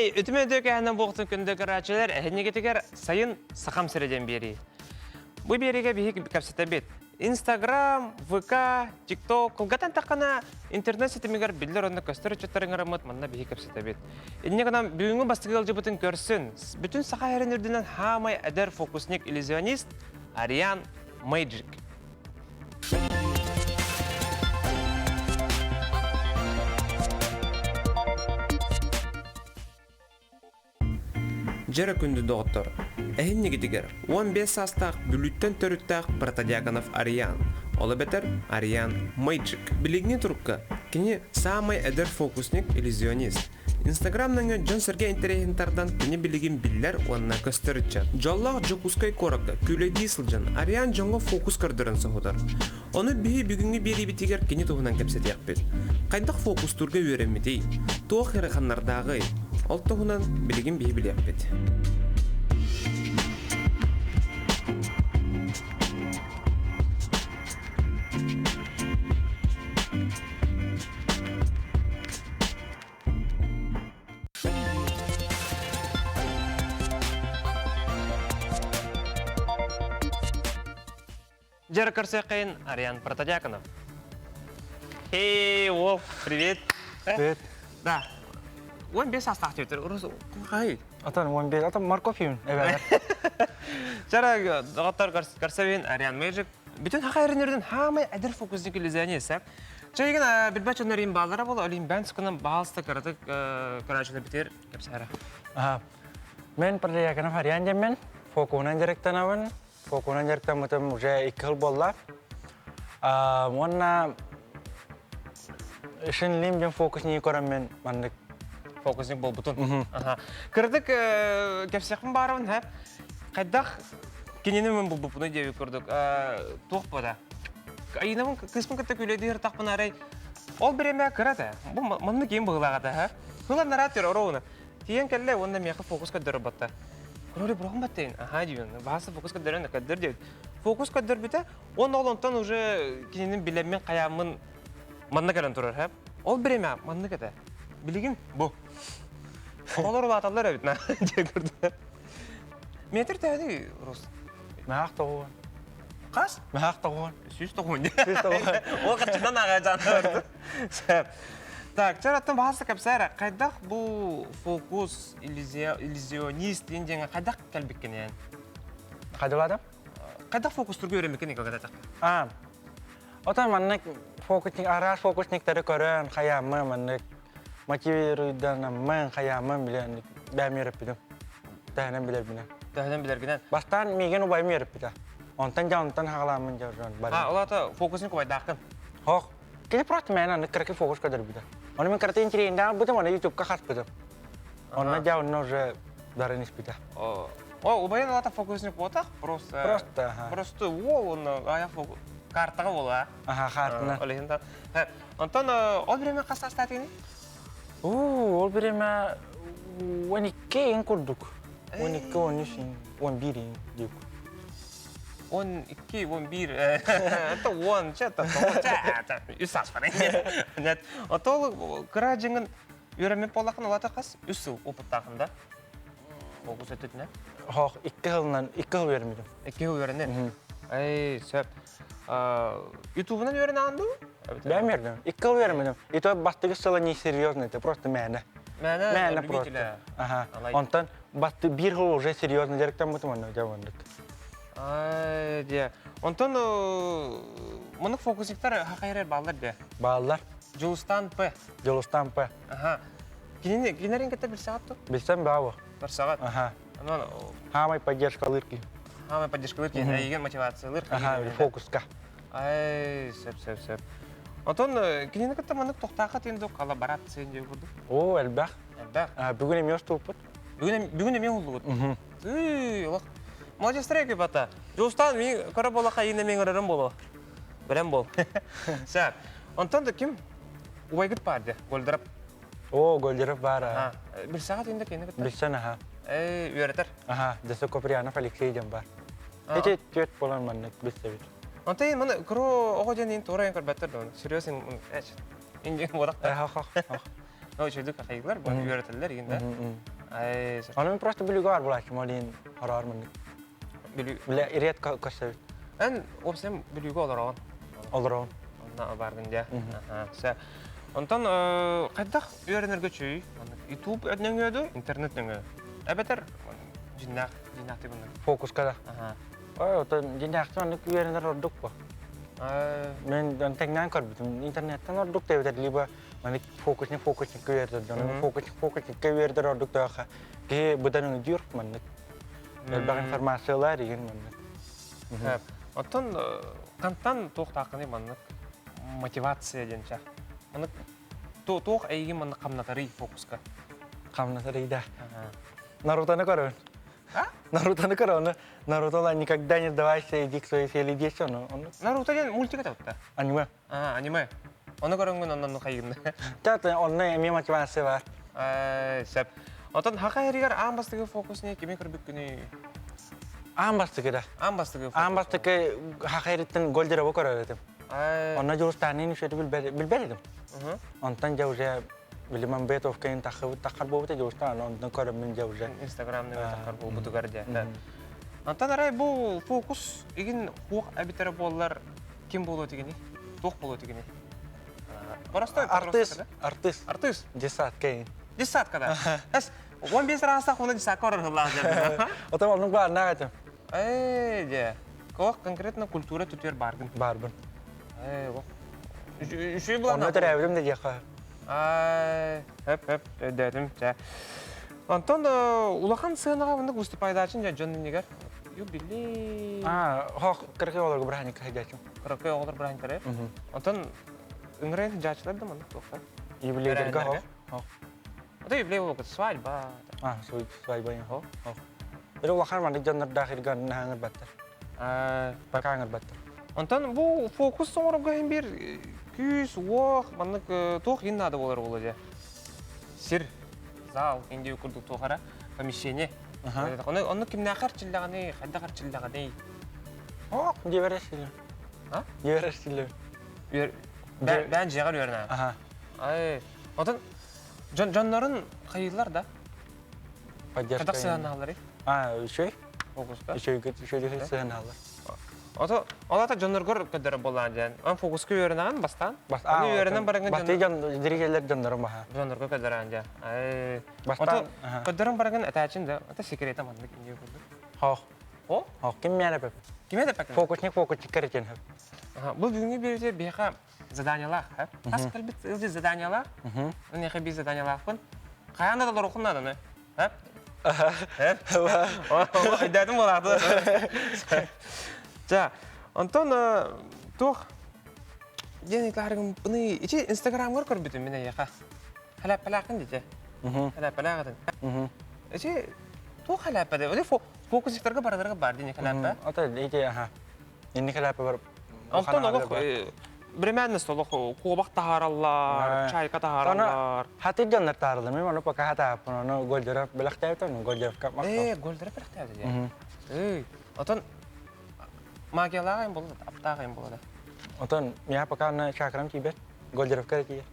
Эй, үтүмэн өтөкөһөнөн буохтун күндү көрөөччүлэр, эһиннигитигэр сайын Сахам сирэ диэн биэрии. Бу биэриигэ биһиги кэпсэтэбит. Инстаграм, ВК, ТикТок, кылгатан таххана интернет ситимигэр биллэр онно көстөр ыччаттар ыҥыраммыт манна биһиги кэпсэтэбит. Инньэ гынан бүгүҥҥү бастакы ыалдьыбытын көрсүн, бүтүн саха сирин үрдүнэн хаамай эдэр фокусник-иллюзионист Ариан Мэйджик. Дьэрэ күндү доҕоттор, эһиннигитигэр 15 саастаах Бүлүүттэн төрүттээх Протодьяконов Ариан, ол эбэтэр Ариан Мэйджик. Билиҥҥи турукка кини саамай эдэр фокусник-иллюзионист. Инстаграм нөҥүө дьон-сэргэ интэриэһин тардан кини билигин биллэр уонна көстөр ыччат. Дьоллоох Дьокуускай куоракка күүлэйдии сылдьан Ариан дьоҥҥо фокус көрдөрөн соһутар. Ону биһи бүгүҥҥү биэриибитигэр кини туһунан кэпсэтиэхпит. Хайдах фокустуурга үөрэммитий? Туох ыараханнардааҕый? Ол туһунан билигин биһи билиэхпит. Дьэ, көрсүөххэйин Ариан Протодьяконов. Эй, уол, привет. Привет. Да. 15 саастаах түөтөр. Урус кухай. Атан 15, атан морковь юн, эбэлэр. Чара, доҕоттор көрсөбүн Ариан Мэйджик. Бүтүн хаха эринерден хаамай эдэр фокусник иллюзионист, сәп. Чайгын билбэт дьоннор бааллара буола, олин бән сукунан баалста кыратык көрөөчүлэр битер кэпсээрэ. Аха. Мен Протодьяконов Ариан диэммин, фокуһунан дьарыктанабын. Фокуһунан дьарыктаммытым уже икки сыл буолла. Уонна Шин Лим диэн фокусник көрөн мен маннык фокусник буолбутун. Аха. Кыратык кэпсэхпин баарабын, һэ. Хайдах кинини мен булбуппуну диэбит курдук туох буода? Айынабын кыыспын кытта күлэдиир тахпын арай ол бириэмэ кыра да. Бу манны киин быһыылаах этэ, һэ. Хылан нараат түр ороуна. Тиийэн кэллэ уонна миэхэ фокус көрдөрөр батта. Кроли броҕун баттайын. Аха диибин. Баһаста фокус көрдөрөн көрдөр диэбит. Фокус көрдөрбүтэ, уонна ол онтон уже кинини билэммин хайааммын манна кэлэн турар, һэ. Ол бириэмэ маннык этэ. Билигин бу. Оҕолор улааталлар эбит на диэн көрдө. Метр төһөнүй Рус? Мәһах тоҕуон. Хас? Мәһах тоҕуон. 190. 190. Ол хаччынан аҕай жааннар. Так, чараттан баһаста кэпсээр, хайдах бу фокус иллюзионист диэн диэҥэ хайдах кэлбиккинэн? Хайдалаатым? Хайдах фокустурга үөрэммиккин иккагататах? А, отон маннык фокусник, араас фокусниктары көрөн, хайааммы маннык мотивируйданаммын, хайааммын билэн бэйэм үөрэппитим. Төһөнөн билэрбинэн. Төһөнөн билэргинэн. Бастаан миигин убайым үөрэппитэ. Онтон дьэ онтон хаҕалааммын дьэ барым. А, ол аата фокусник убайдааххын? Хох. Кини просто мэн аны кыракый фокус көрдөрбүтэ. Оны мен кыракый интириэндээх албытым, оны ютубка хаспытым. Онно дьэ онно уже дарын испитэ. О, убайын ол аата фокусник буотах, просто... Просто, аха. Просто уол онно ая фокус картаҕа буола. Аха, картына. Ол иһин Онтон ол бириэмэ хас саастаатыгыный? Уу, ол бириэмэ 12 иҥ курдук. 12, 13 иҥ, 11 иҥ диэк. 12, 11, это 10, че это, үс саас бар. Нет, ото кыра дьиҥин үөрэммит буоллаххына улаата хас үс сыл опыттаахын да? Фокус өттүтүнэ? Хоох, икки сылынан, икки сыл үөрэммитим. Икки сыл үөрэнэн? Эй, сөп. Ютубунан үөрэнэҕин дуу? Бэйэм үөрэнэбин. Икки сыл үөрэммитим. И то бастакы сыла не серьезно, это просто мээнэ. Мээнэ, Мээнэ просто. Ага. Онтон басты биир сыл уже серьезно дьарыктаммытым онно дьэ оннук. Ай, дьэ. Онтон мунук фокусниктар хахайрар бааллар дэ. Бааллар. Дьулустан П. Дьулустан П. Аха. Кинини кинилэрин кытта билсэҕит ту? Билсэм баабы. Барсаҕат. Аха. Онон Хаамай поддержкалыыр киһи. Хаамай поддержкалыыр киһи, эйигин мотивациялыыр. Аха, фокуска. Ай, сөп, сөп, сөп. Отон кинини кытта маннык тохтаахха тиэн дук коллаборация диэн курдук. Оо, элбэх. Элбэх. Бүгүн эмиэ устубуппут. Бүгүн бүгүн эмиэ уһуллубут. Үй, олох. Молодецтар экипата. Жуустан мин көрө бола хайын эмиэ көрөрүм боло. Билэн бол. Сөп. Онтон да ким убайгыт бар де, Гольдеров. Оо, Гольдеров баар. Аа, билсэҕит инде кини кытта? Билсэн аха. Эй, үөрэтэр. Аха, Десо Куприянов Алексей диэн бар. Ити түөрт болан маннык билсэбит. Онтон маны куру оҕо диэн ин туора көрбөттөр да серьезно эч. Инде бодак. Ха ха ха. Ну, үчүгдүк хайыылар, бу үөрэтэллэр игин да. Ай, Аны мен просто бүлүүгө бар булааччым, ол иһин хороҕор маннык. Бүлүү. Билэ редко көрсөбүт. Эн уопсайым Бүлүүгэ олороҕун. Олороҕун. Онно бааргын дьэ. Аха. Онтон хайдах үөрэнэргэ үчүгэй? YouTube нөҥүө дуу, интернет нөҥүө? Эбэтэр дьиннээх, дьиннээхтик bunlar. Фокуска да. Аха. Ой, отон дьиннээхтик маннык үөрэнэр ордук бу. Мен тэҥнээн көрбүтүм. Интернеттэн ордук да эбэтэр либо маннык фокусник фокусникка үөрдэр дьон. Фокусник фокусникка үөрдэр ордук да киһи быдан өйдүүр маннык. Элбэх информациялар игин маннык. Оттон хантан туохтааххыный маннык мотивация диэн чах? Маннык туох эйигин маннык хамнатарый фокуска? Хамнатарый да. Нарутаны көрөбүн. Нарутаны көрөбүн. Наруто никогда не сдавайся, иди к своей цели, иди все. Наруто диэн мультик это Аниме. А, аниме. Ону көрөнгүн оннон хайгын. Тата онно эмиэ мотивация бар. Сөп. Отон хака хэригэр аан бастакы фокус не кими көрбүккүнүй? Аан бастакы да. Аан бастакы фокус. Аан бастакы хака хэриттен Гольдерову көрөр этим. Онно Дьулустаанныын үшөтү билбэт этим. Онтон дьэ уже билиман бетовкайын таххыбыт таххар буолбута Дьулустаан онтон көрөммүн дьэ уже. Инстаграмны таххар буолбутугар дьэ. Онтон арай бу фокус игин хуох эбитэрэ буоллар Ким буолуо тигини? Туох буолуо тигини? Простой Артыыс, артыыс. Артыыс. Десятка. Десятка да. Эс, 15 раастах уна десятка орор хыллаах дьэ. Отом оннук баарнаах этим. Ээ, дьэ. Кох конкретно культура түтүөр бааргын. Баарбын. Ээ, ох. Үчүй булан. Онно төрөөбүтүм да диэххэ. Ай, хөп хөп өйдөөтүм. Чэ. Онтон улахан сыанаҕа мындык выступайдаачын дьэ дьон иннигэр юбилей. Аа, хох кыракый оҕолорго бырааһынньыкка сылдьааччым. Кыракый оҕолор бырааһынньыктары. Онтон ыҥырайын сылдьааччылар да маннык туохтар? Юбилейдергэ хох. Хох. Ото юбилей буолбут свадьба. А, свадьба хох. Хох. Били улахан маннык дьоннордаах ирган наһаҥырбаттар. Пока ыҥырбаттар. Онтон бу фокус оҥорорго иһин биир күүс, уох, маннык туох иһин наада буолар буолуо дьэ. Сир, зал, индия курдук туох эрэ помещение. Ону онно кимнээхэ эрчиллэҕиний, хайдах эрчиллэҕиний? Ох, дьиэбэр эрчиллэм. А? Дьиэбэр эрчиллэм. Үөр... Бээн дьиэҕэр үөрэнэ. Аха. Ай, отон дьон дьоннорун хайыылар да? Поддержка. Хайдах сыһыаннаһалларый? А, үчүгэй. Фокуска. Үчүгэй, үчүгэй сыһыаннаһаллар. Ото ол ата дьонноргор көдөрө буоллаан диэн. Он фокуска үөрэнэҕин бастаан. Бас, Аны үөрэнэн бараҥын Бастыы дьон дирижерлер дьоннорум баха. дьоннорго көдөрөөн дьэ. Ай. Бастаан Ото көдөрөн бараҥын этээчин да, ата секрета маннык инде курдук. Хох. О? Хох ким миэнэ пеп. Киме да пек. Фокусник фокусник кэритен хөп. Бу бүгүҥҥү биэрите биһиэхэ заданиялаах. Хас кэлбит ылдьы заданиялаах. Миэхэ биир заданиялаахпын. Хайаан да толорухун нааданы. Өйдөөтүм буолааты. Ча, онтон туох диэн ыйыталаһаргын ичи Инстаграмгар көрбүтүм мин эйиэхэ. Халаппалааххын дии Халаппалаах этин. Ичи туох халаппа де? Фокусиктарга барыларга бар дии халаппа. Ото ити аха. Инни халаппа бар. Онтон олох Временность олох куобах таһаараллар, чайка таһаараллар. Хаты дьоннор таһаараллар. Мен ону пока хатааппын, ону Гольдеров бэлэхтээбит, ону Гольдеровка махтал. Ээ, Гольдеров бэлэхтээбит дии. Эй, отон магиялаах айым буолла, аптаах айым буолла. Отон миэхэ пока аны чакрам тиийбэт. Гольдеровка эрэ тиийэр.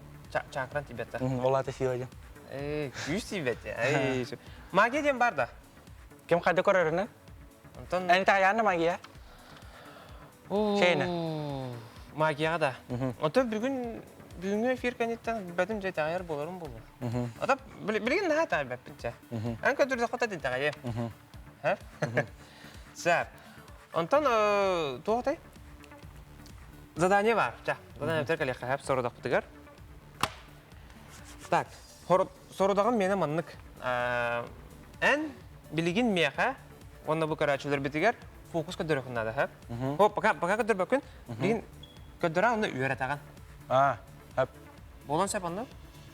Чакран тиийбэт да. Ол аата сила диэн. Эй, күүс тиийбэт. Эй, магия диэн бар да. Ким хайда көрөрүнэн? Онтон Эн таайаанна магия? Чейна. Магияҕа да. Оттон бүгүн бүгүҥҥү эфир кэнниттэн бэтим дьэ итэҕэйэр буоларым буолуо. Ата билигин наһаа итэҕэйбэппин чэ. Эн көтүрдэххэ да итэҕэйиэм. Һэ? Сэр. Онтон туох этэй? Задание бар. Чэ, задание бүтэр кэлиэххэ хэп сорудахпытыгар. Так, сорудаҕым миэнэ маннык. Эн билигин миэхэ уонна бу көрөөччүлэрбитигэр фокус көрдөрүөххүн наада, һэ? О, пока пока көрдөрбөккүн, билигин көрдөрө онно үөрэтэҕин. Аа, хөп. Буолуон сөп оннук?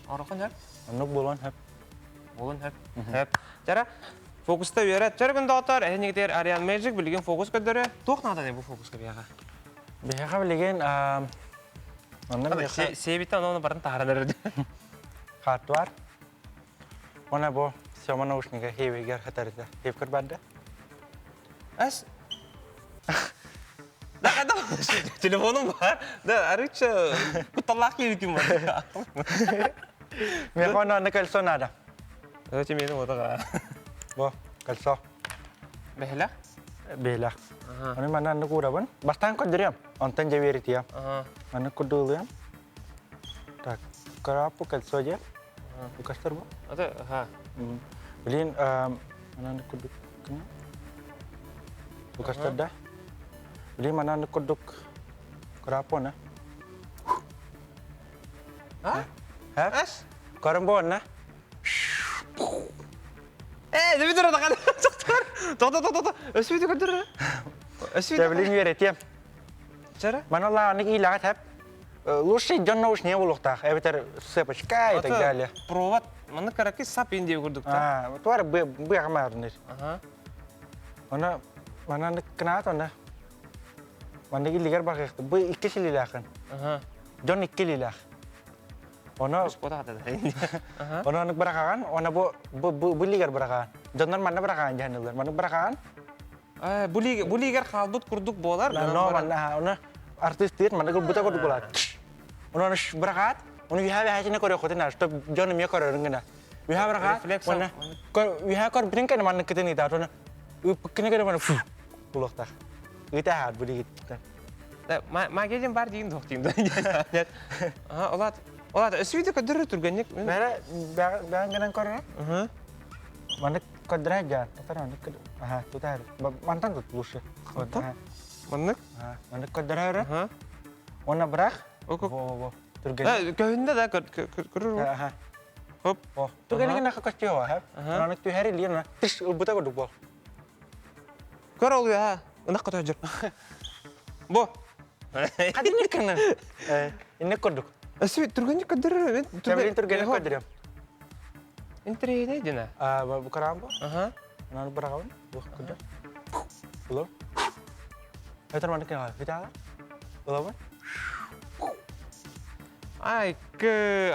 Орохун хөп? Оннук буолуон хөп. Буолуон хөп. Хөп. Жара, фокуста үөрэт. Чөрө күн доҕоттор, эһинигитигэр Ариан Magic билигин фокус көрдөрө. Туох наада бу фокуска биһиэхэ? Биһиэхэ билигин онно биһиэхэ Сиэбиттэн ону барын таһааран эрэр. Хааттуар. Уонна бу Сема наушнига хиэбигэр хатарыта. Хиэпкэр барда. Ас. Да, это телефоным бар. Да, арыча кутталлаах киһи ким бар. Меха онно кольцо надо. Зачем мені отаға? Бу, кольцо. Бэһилэх? Бэһилэх. Аны манна аннык уурабын. Бастаан көрдөрүөм. Онтон дьэ үөрэтиэм. Маннык курдук Так, коробку кольцо диэ. Укастар бу? Ата, аха. Блин, манан курдук Укастар да. Блин, манан курдук крапона. А? Ас? Карамбонна. Э, дебитер ата тохтор. Тохто, тохто, тохто. Өсүйді көтөр. Өсүйді. Блин, үөрэтиэм. Чара? Манала аны иилэҕэ тэп. Лучше дьон наушник булуохтаах, эбэтэр цепочка и так далее. Провод, манна караки сап индия курдук та. А, туар быаҕамаарныр. Ага. Она манан кынаат она. Манна иллигер барыахты. Бу икки силилээхин. Ага. Дьон икки илилээх. Оно Оно анык бырахаҕан, она бу бу бу лигер бырахаҕан. Дьоннор манна бырахаҕан дьаһанылар. Маннык бырахаҕан. Бу лигер хаалбыт курдук буолар. Но манна оны артист манна курбута курдук буолар. Ону бырахаат, ону үһэ бэһэтине көрүөххүтүн чтоб дьон эмиэ көрөрүн гына. Үһэ бырахаат, уонна үһэ көрбүтүн кэнэ маннык кытын ыытаат, уонна ыыппыккына көрө маны булуохтаах. Ыыта бу дигиттэн. Магия диэн бар диин туох диин. Олат, олат, өсүйді көдөрү түргенник. Бәрі бәрін гынан көрөр. Маннык көрдөрө жаа. Татар маннык аха тутар. Мантан тут лучше. Маннык? Маннык көрдөрө. Оны бырақ. Во во во. Түрген. Көһүндө да көрөр. Аха. Хоп. Түргенин гына көстүө ха. Аны түһәри лиен. Тиш ылбыта көрдүк бол. Көр ол я. Ынак көтө жүр. Бу. Хадин кынын. Инне көрдүк. Өсү түргенник көрдөрөр. Түрген түргенник көрдөрөм. Интерене дина. А, бу карам бу. Аха. Ананы бырагабын. Бу көрдөр. Булар. Өтөр маннык кына фитала. Булабы. Ай, к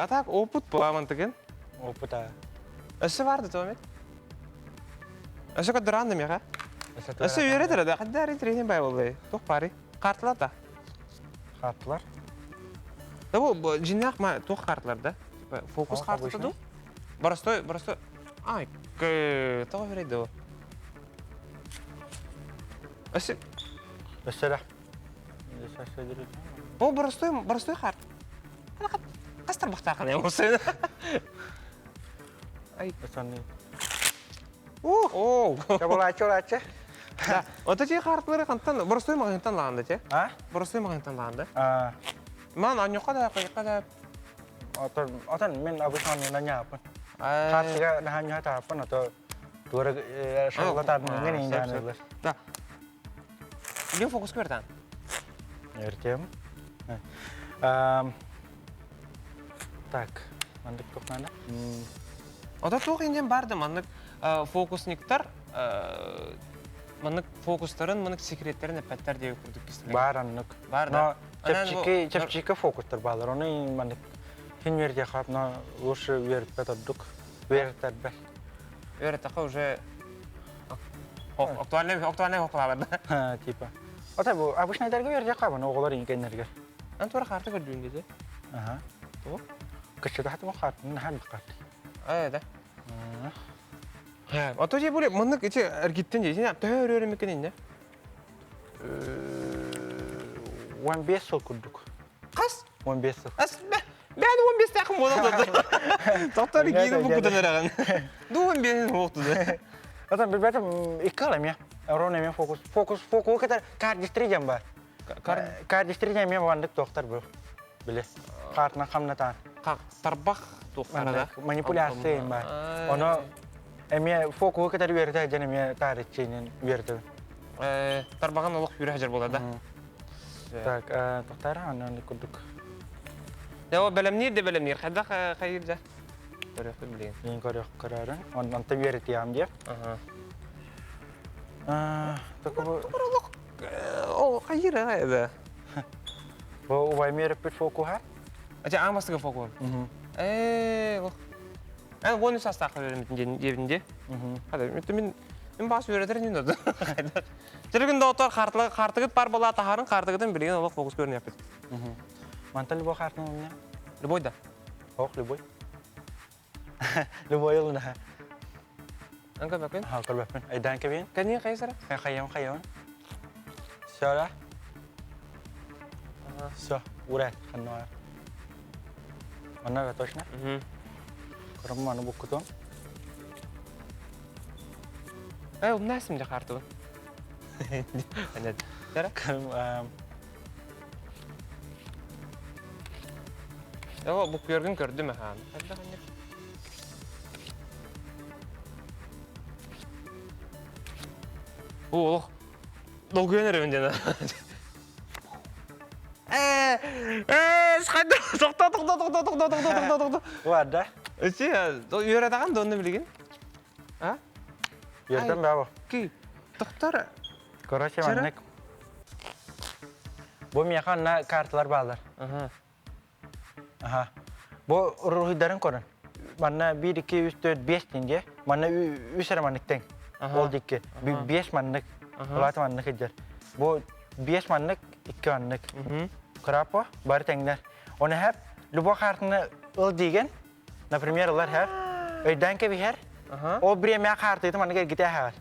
а так опыт буламан деген. Опыт а. Өссө барды тоомет. Өссө көрдөрөн меха. Өссө үйрөтөр да. Хаддар интерене бай болду. Тух пари. Картылар да. Картылар. Да бу жиннах ма тух картылар да. Типа фокус картысы ду. Простой, простой. Ай, к того берейди. Өссө Өссө да. Бу простой, простой карт. Кастар бахтаахын я болсун. Ай. Өссөні. О, Чабылачы, олачы. Да. Вот эти карталары хантан, простой магазинтан лаанды те. А? Простой магазинтан лаанды. А. Ман аньока да, кайка да. Отон, отон мен обычно не наняпын. Картыга наханья тапын, а то тура шарлатан не не Да. Где фокус көрден? Ертем. Так, мандык тухнана. Ота туох инден барды маннык фокусниктар маннык фокустарын, маннык секреттерин эппеттер деп курдук кистилер. Бар аннык. Бар да. Чепчики, чепчики фокустар балар. Оны маннык хин верде хап, но лучше верпет ордук. Вертербер. Веретака уже актуальный актуальный хокулалар да. Типа. Ота бу обычный дәргә верде хап, но оголар инкеннәргә. Ан тура карта көрдүн деди. Ага. То? Кычыда хатым карт, нахан карт. Э, да. Ото же боле мыннык ичи эргиттен же, сен төөр мекен инне. 15 сыл курдук. Кас? 15 сыл. Ас бән 15 тақым болады. Тоқтар кийин бу кутан эраган. Ду 15 болду да. Ата билбетим икки алам я. Рон эме фокус фокус фокус кетер кардистри жам бар. Кардистри жам мен вандык доктор бу. Биле. Картына хамнатан. Как тарбах тухтара да. Манипуляция бар. Оны эме фокус кетер берде жана эме тарихчинен берди. Э, тарбаган олох хүрө хажар болар да. Так, токтар анан курдук. Да, бәлемнир де бәлемнир. Хадда хайыр да. Көрөк билген. Мен көрөк көрөрүн. Ондан та берет ям деп. Ага. А, такого О, хайыр да. Бу убай мереп бит фокуха. Ача амастыгы фокус. Э, Эн оны састақ беремин дебинде. Хада, мен мен бас беретер нин оду. Жүргүн доктор картылы картыгыт бар бола тахарын картыгытын билген олох фокус көрүнүп япыт. Мантал бу картын у меня. Любой да. Ох, любой. Любой ылына. Ан көрбөккүн? Аха, көрбөппүн. Айдаан кэбиэн. Кэнниин хайысара? Хайам хайам. Все, Все, урат, ханна. Манна точно? Көрөм маны буккутум. Э, умнасым дьэ хаартыбын. Тара? О, буккуйаргын көрдүм ахан. Бу олох долгуйан эрэбин диэн. Э, э, схайда, тохто, тохто, тохто, тохто, тохто, тохто, тохто. Барда. Өсі, үйрәтаған да онны билигин. А? Үөрдем баба. Ки, тохтор. Короче, маннык. Бу миэхэ онно карталар бааллар. Ага. Аха. Бу уруһуйдарын көрөн. Манна 1, 2, 3, 4, 5 тенге. Манна үс эрэ маннык тэҥ. Ол дикки. 5 маннык. Улаата маннык иджер. Бу 5 маннык, 2 маннык. Крапо бары тэҥнэр. Оны хэп любой картаны ыл диген, например, ылар хэп, өйдөөн кэбиһэр. Ол бириэмэ хаартыыты маннык эргитэ аһаҕар.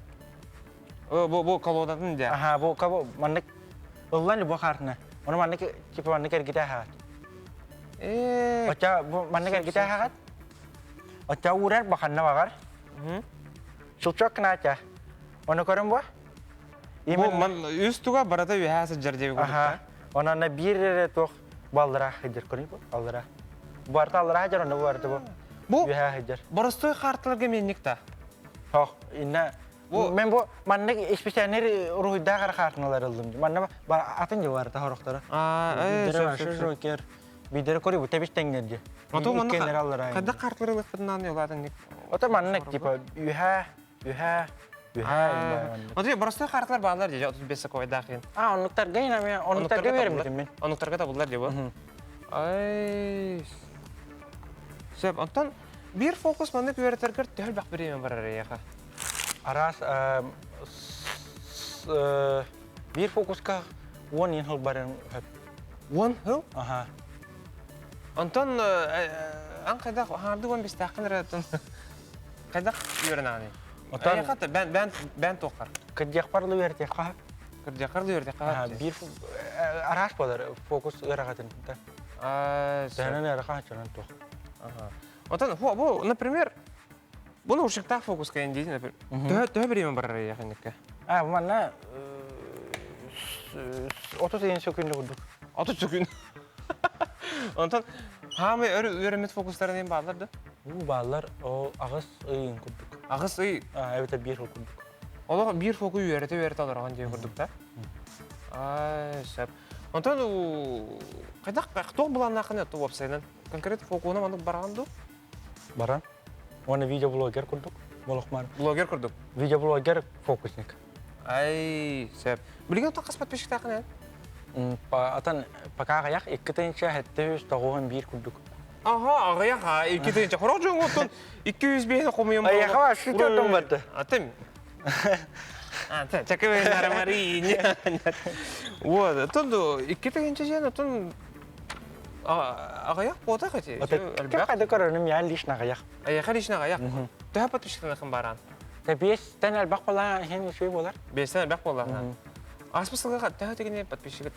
Бу бу колодатын дьэ. Аха, бу маннык ыллан любой хаартына. Оны маннык типа маннык эргитэ аһаҕар. Оча бу маннык эргитэ аһаҕар. Оча уурар баханна баҕар. Щелчок кынаача. Оны көрөн бу? Бу ман үс туга барата үһэ сылдьар диэби Аха. Онон биир эрэ туох баллара сылдьар көрүн бу аллара. Барта аллара сылдьар онно барта бу. Бу үһэ сылдьар. Боростуой хаартыларга менник та. Хох, инна Бу мен бу маннык исписээннэр уруһуйдаах эрэ хаартыналар ыллым. Манна атын дьэ барта хорохторо. Аа, э, Биирдэрэ сөп, вообще сөп, сөп. жокер. Биирдэрэ көрү бу тэбис тэҥнэрди. Ото манна Иккиэннэр аллара. Хадда хаартылары ылыппытынан улаатан Ото маннык типа үһэ үһэ үһэ Ото боростуой хаартылар бааллар дии, 35 сокуойдаах иһин. А, оннуктарга инаме, оннуктарга бербитим мин. Оннуктарга табыллар дии бу. Ай. Сөп, онтон биир фокус маннык үөрэтэргэр төһө элбэх бириэмэ барар эйиэхэ? Араас биир фокуска 10 жыл баран хөп. 10 жыл? Аха. Онтон ан хайдах хаарды уон бистааххын эрэ хайдах үөрэнэҕиний? Отон Эйиэхэ бэн бэн бэн туоххар? Кырдьахпар үөрэтиэххэ. Кырдьаххар үөрэтиэххэ. Биир араас буолар фокус ыарахатын. Төһөнөн ыарахан оччонон туох. Отон бу, например, Буну уршыктаах фокуска эн диин, например. Төһө төһө бириэмэ барар эйиэхинникке? А, манна 30 сөкүндө курдук. 30 сөкүн. Онтон хаамай өр үөрэммит фокустарын эн бааллар да? Уу бааллар, ол аҕыс ыйын курдук. Аҕыс ый? А, эбэтэр биир хыл курдук. Олох биир фоку үөрэтэ-үөрэтэ олороҕун диэн курдук да? Ай, сөп. Онтон хайдах туох былааннааххын это уопсайынан? Конкрет фокуна маннык бараҕын дуу? Баран. Уонна видеоблогер курдук. Болохмар. Блогер курдук? Видеоблогер фокусник. Ай, сөп. Билигин оттон хас подписчиктаахын эн? Атан пока аҕыйах 2 791 курдук. Аха, аҕыйах а, 2 тыһыынча. Хорох дьоҥ оттон 205 хомуйан Айаха шүтөрдөн барды. Атым. А, чакы Марине. Вот, оттон 2 тыһыынча жен, оттон аҕыйах буота хати. Элбэх хайда көрөрүм я лично аҕыйах. Айаха лично аҕыйах. Төһө подписчиктанахын баран? Бестен элбэх буолла иһин үчүгэй буолар. Бестен элбэх буолла. Аспы сылга төһө тегине подписчик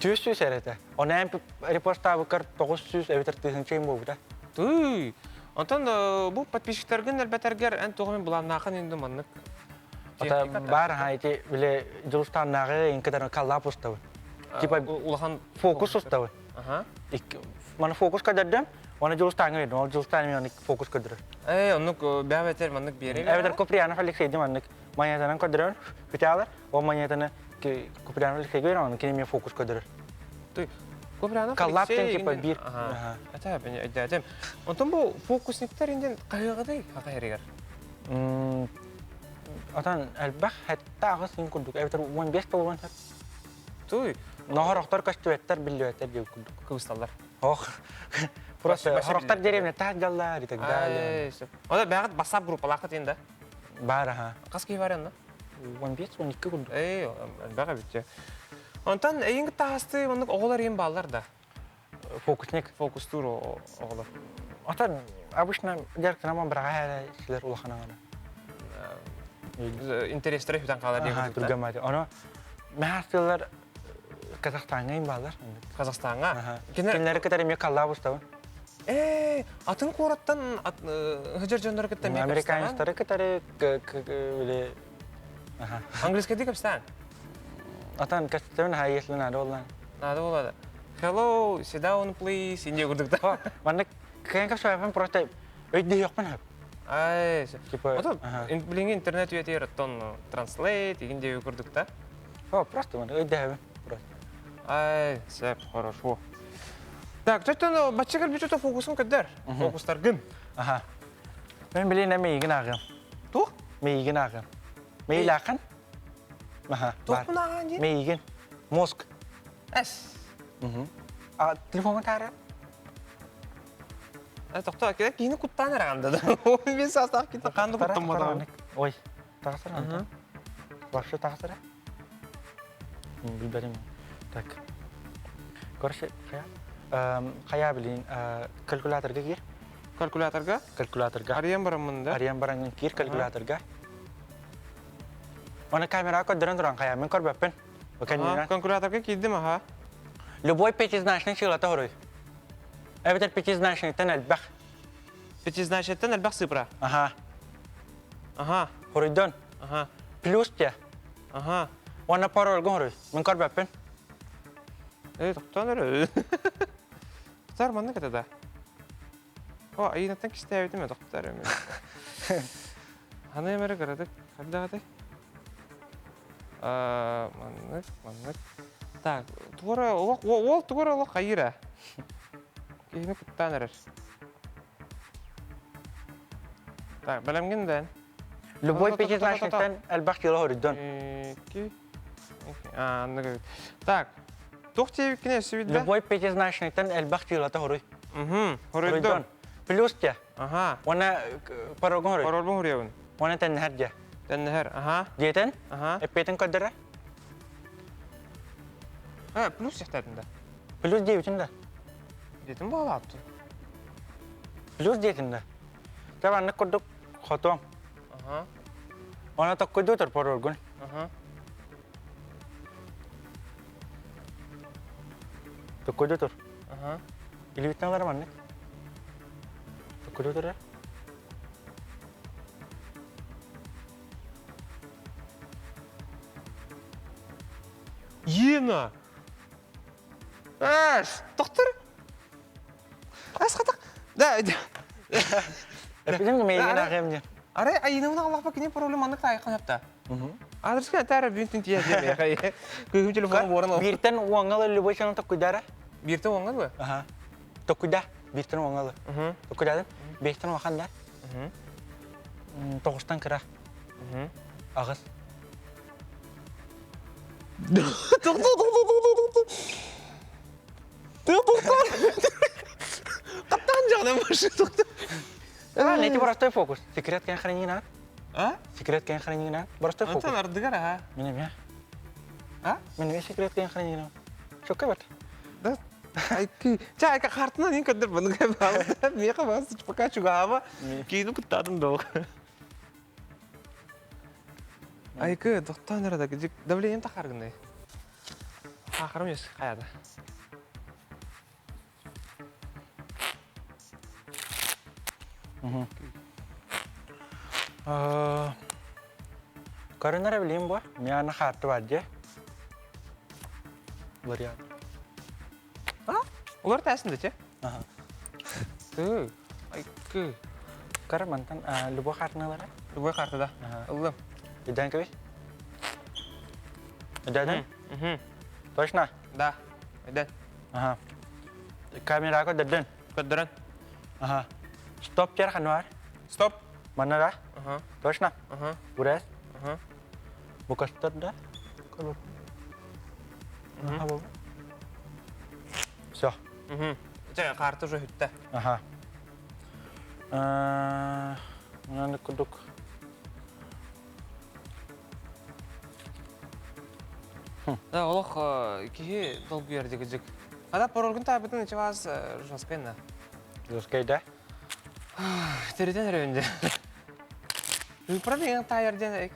400 эрэтэ. Онон репостаабыккар 900 эбэтэр тыһыынча буолбута. Тый. Онтон бу подписчиктаргын элбэтэргэр эн тугу былааннаахын инду маннык? Ата бар ха ити биле Дьулустаннааҕы инкытар коллаб устабын. Типа улахан фокус устабын. Аха. Маны фокус көрдөрдүм. Оны Дьулустааҥҥа бердим. Ол Дьулустаан мен фокус көрдөрөр. Э, оннук бэбэтер маннык биэрэ. Эбэтэр Куприянов Алексейди маннык монетанан көрдөрөр. Бүтээлер. Ол монетаны Куприянов Алексейге берем, оны кини мен фокус көрдөрөр. Ты Куприянов Коллаб типа бир. Ага. Это бен өйдөөтүм. Онтон бу фокусниктар инден кайыгыдай хакайрыгар. Отон элбэх хэтта аҕыс син курдук эбэтэр 15 толуон сөп. Туй. Ноһорохтор көстүбэттэр биллибэттэр диэн курдук. Кыбысталлар. Ох. Просто хорохтор деревня таһдьаллар и так далее. Ода бэҕит бассаап группалаахыт инда? Бар аха. Хас киһи бар онно? 15-12 курдук. Эй, элбэх эбит. Онтон эйиҥ таһасты маннык оҕолор иин бааллар да? Фокусник. Фокустуур оҕолор. Отон обычно дьарыктанаман быраҕа эрэ силэр улахан аҥара. Интерестері хүтэн хаалар диэн Түргэн баҕайы. Ону мэхэ Казахстаҥҥа им баалар. Казахстаҥҥа? Кинилэри кытары эмиэ коллаб устабын. Ээ, атын куораттан сылдьар дьоннору кытта эмиэ Американецтары кытары или Английскайдыы кэпсээн? Атан кэпсээн ха если надо буолла. Надо буолла. Hello, sit down please. Инде курдук. Маннык кыайан кэпсээбэппин просто өйдөһүөхпүн сөп. Ай, типа билиҥҥи интернет үйэтигэр оттон translate игин диэби курдук да? О, просто өйдөһөбүн просто. Ай, сөп, хорошо. Так, чөттөн бачча кэлбит фокусун көдөр. Фокустаргын. Аха. Мен билин мейигин ааҕыам. Туох? Мейигин ааҕыам. Мейлаахын? Аха. Туохпун ааҕаан дии? Мейигин. Мозг. Эс. А телефоҥҥа таара? Тохтоо, киһини куттаан эрэҕин да. Мен саастаах киһи хаан да куттамматаҕым. Ой, тахсар антон. Вообще тахсар. Билбэтим. Так. Короче, хайа хайа билин калькуляторга киир. Калькуляторга? Калькуляторга. Арыйан бараммын да? Арыйан бараҥҥын киир калькуляторга. Оны камера көрдөрөн туран хайа мин көрбөппүн. Калькуляторга киирдим аха. Любой пятизначный сыылата хоруй. Эбэтэр пятизначныйтан элбэх. Пятизначныйтан элбэх цифра. Аха. Аха. Хоруйдон. Аха. Плюс те. Аха. Уонна парольга хоруй. Мин көрбөппүн. Эй, тохтоон эрэ. Тар маннык этэ да. О, айыынаттан кистээбитим ээ, тохтор эми. Ханы эмэрэ кыратык хайдах этэй? Маннык, маннык. Так, тугу олох, уол тугу эрэ олох хайыыр ээ. Киһини куттаан эрэр. Так, бэлэмгин да? Любой пятизначниктан элбэх кило хоруйдун. Икки, аннык Так, туох диэбиккин өссө билбэ? Любой пятизначниктан элбэх килота хоруй. Угу, хоруйдун. Плюс те. Ага. Уонна паролгун хоруй. Паролбун хоруйабын. Уонна тэннэһэр дьэ. Тэннэһэр, аха. Диэтэн? Аха. Эппиэтин көрдөрө? Э, плюс сехтэтин да. Плюс диэбитин да. Диэтин буолааттын. Плюс диэтин да. Тэ маннык курдук хотуом. Аха. Она токкуйдуу тұр паролгун. Аха. Токкуйдуу тұр. Аха. Илибиттен алар маннык. Токкуйдуу тұр. Ена! Эш, доктор! Эс хатак. Да. Эпидем мейген ағем не. Арай айынымын Аллах кини паролы маннык тайыккан апта. Адреска тара бүтүн тия диэме. Күйүм телефон борон. Биртен уаңалы любой чаны токкуйдара. Биртен уаңалы? Аха. Токкуйда. Биртен уаңалы. Токкуйдадым. Бештен уахан да. Тоғыстан кыра. Ағыз. Қаттан жағынан башы тоқты. А, эти простой фокус. Секрет кэн хранина. А? Секрет кэн хранина. Простой фокус. Антон ардыгар, а? Мене ме? А? Мене секрет кэн хранина. Шокка бат. Да. Айки. Ча, айка хартына нин көдөр бұны кәбі Меха бас, пока чугама. Кейіні күттадым доқ. Айкы, доқтан арада, давлением тахаргындай. Хақырым ес, қаяды. Көрүнэрэ билим бу. Мяна хаарты бар дьэ. Вариант. А? Олар тәсін де, Ага. Ты, айкы. Кара мантан любой хартыналара. Любой карты да. Ыллым. Идан кебис? Идан? Точно? Да. Идан. Ага. Камера көрдөрдүн. Көрдөрөн. Ага. Стоп тер хануар. Стоп. Манна да? Ага. Точно? Ага. Бурес? Ага. Букастар да? Ага. Все. Угу. Чэ, карта уже хүттэ. Ага. Мынаны курдук. Да, олох киһи долгуйар дигижик. Ада паролгун таабытын ичи вас жаскайна. Жаскай да? Төрүтэн эрэ дьэ. Правда, ең тайыр диэн.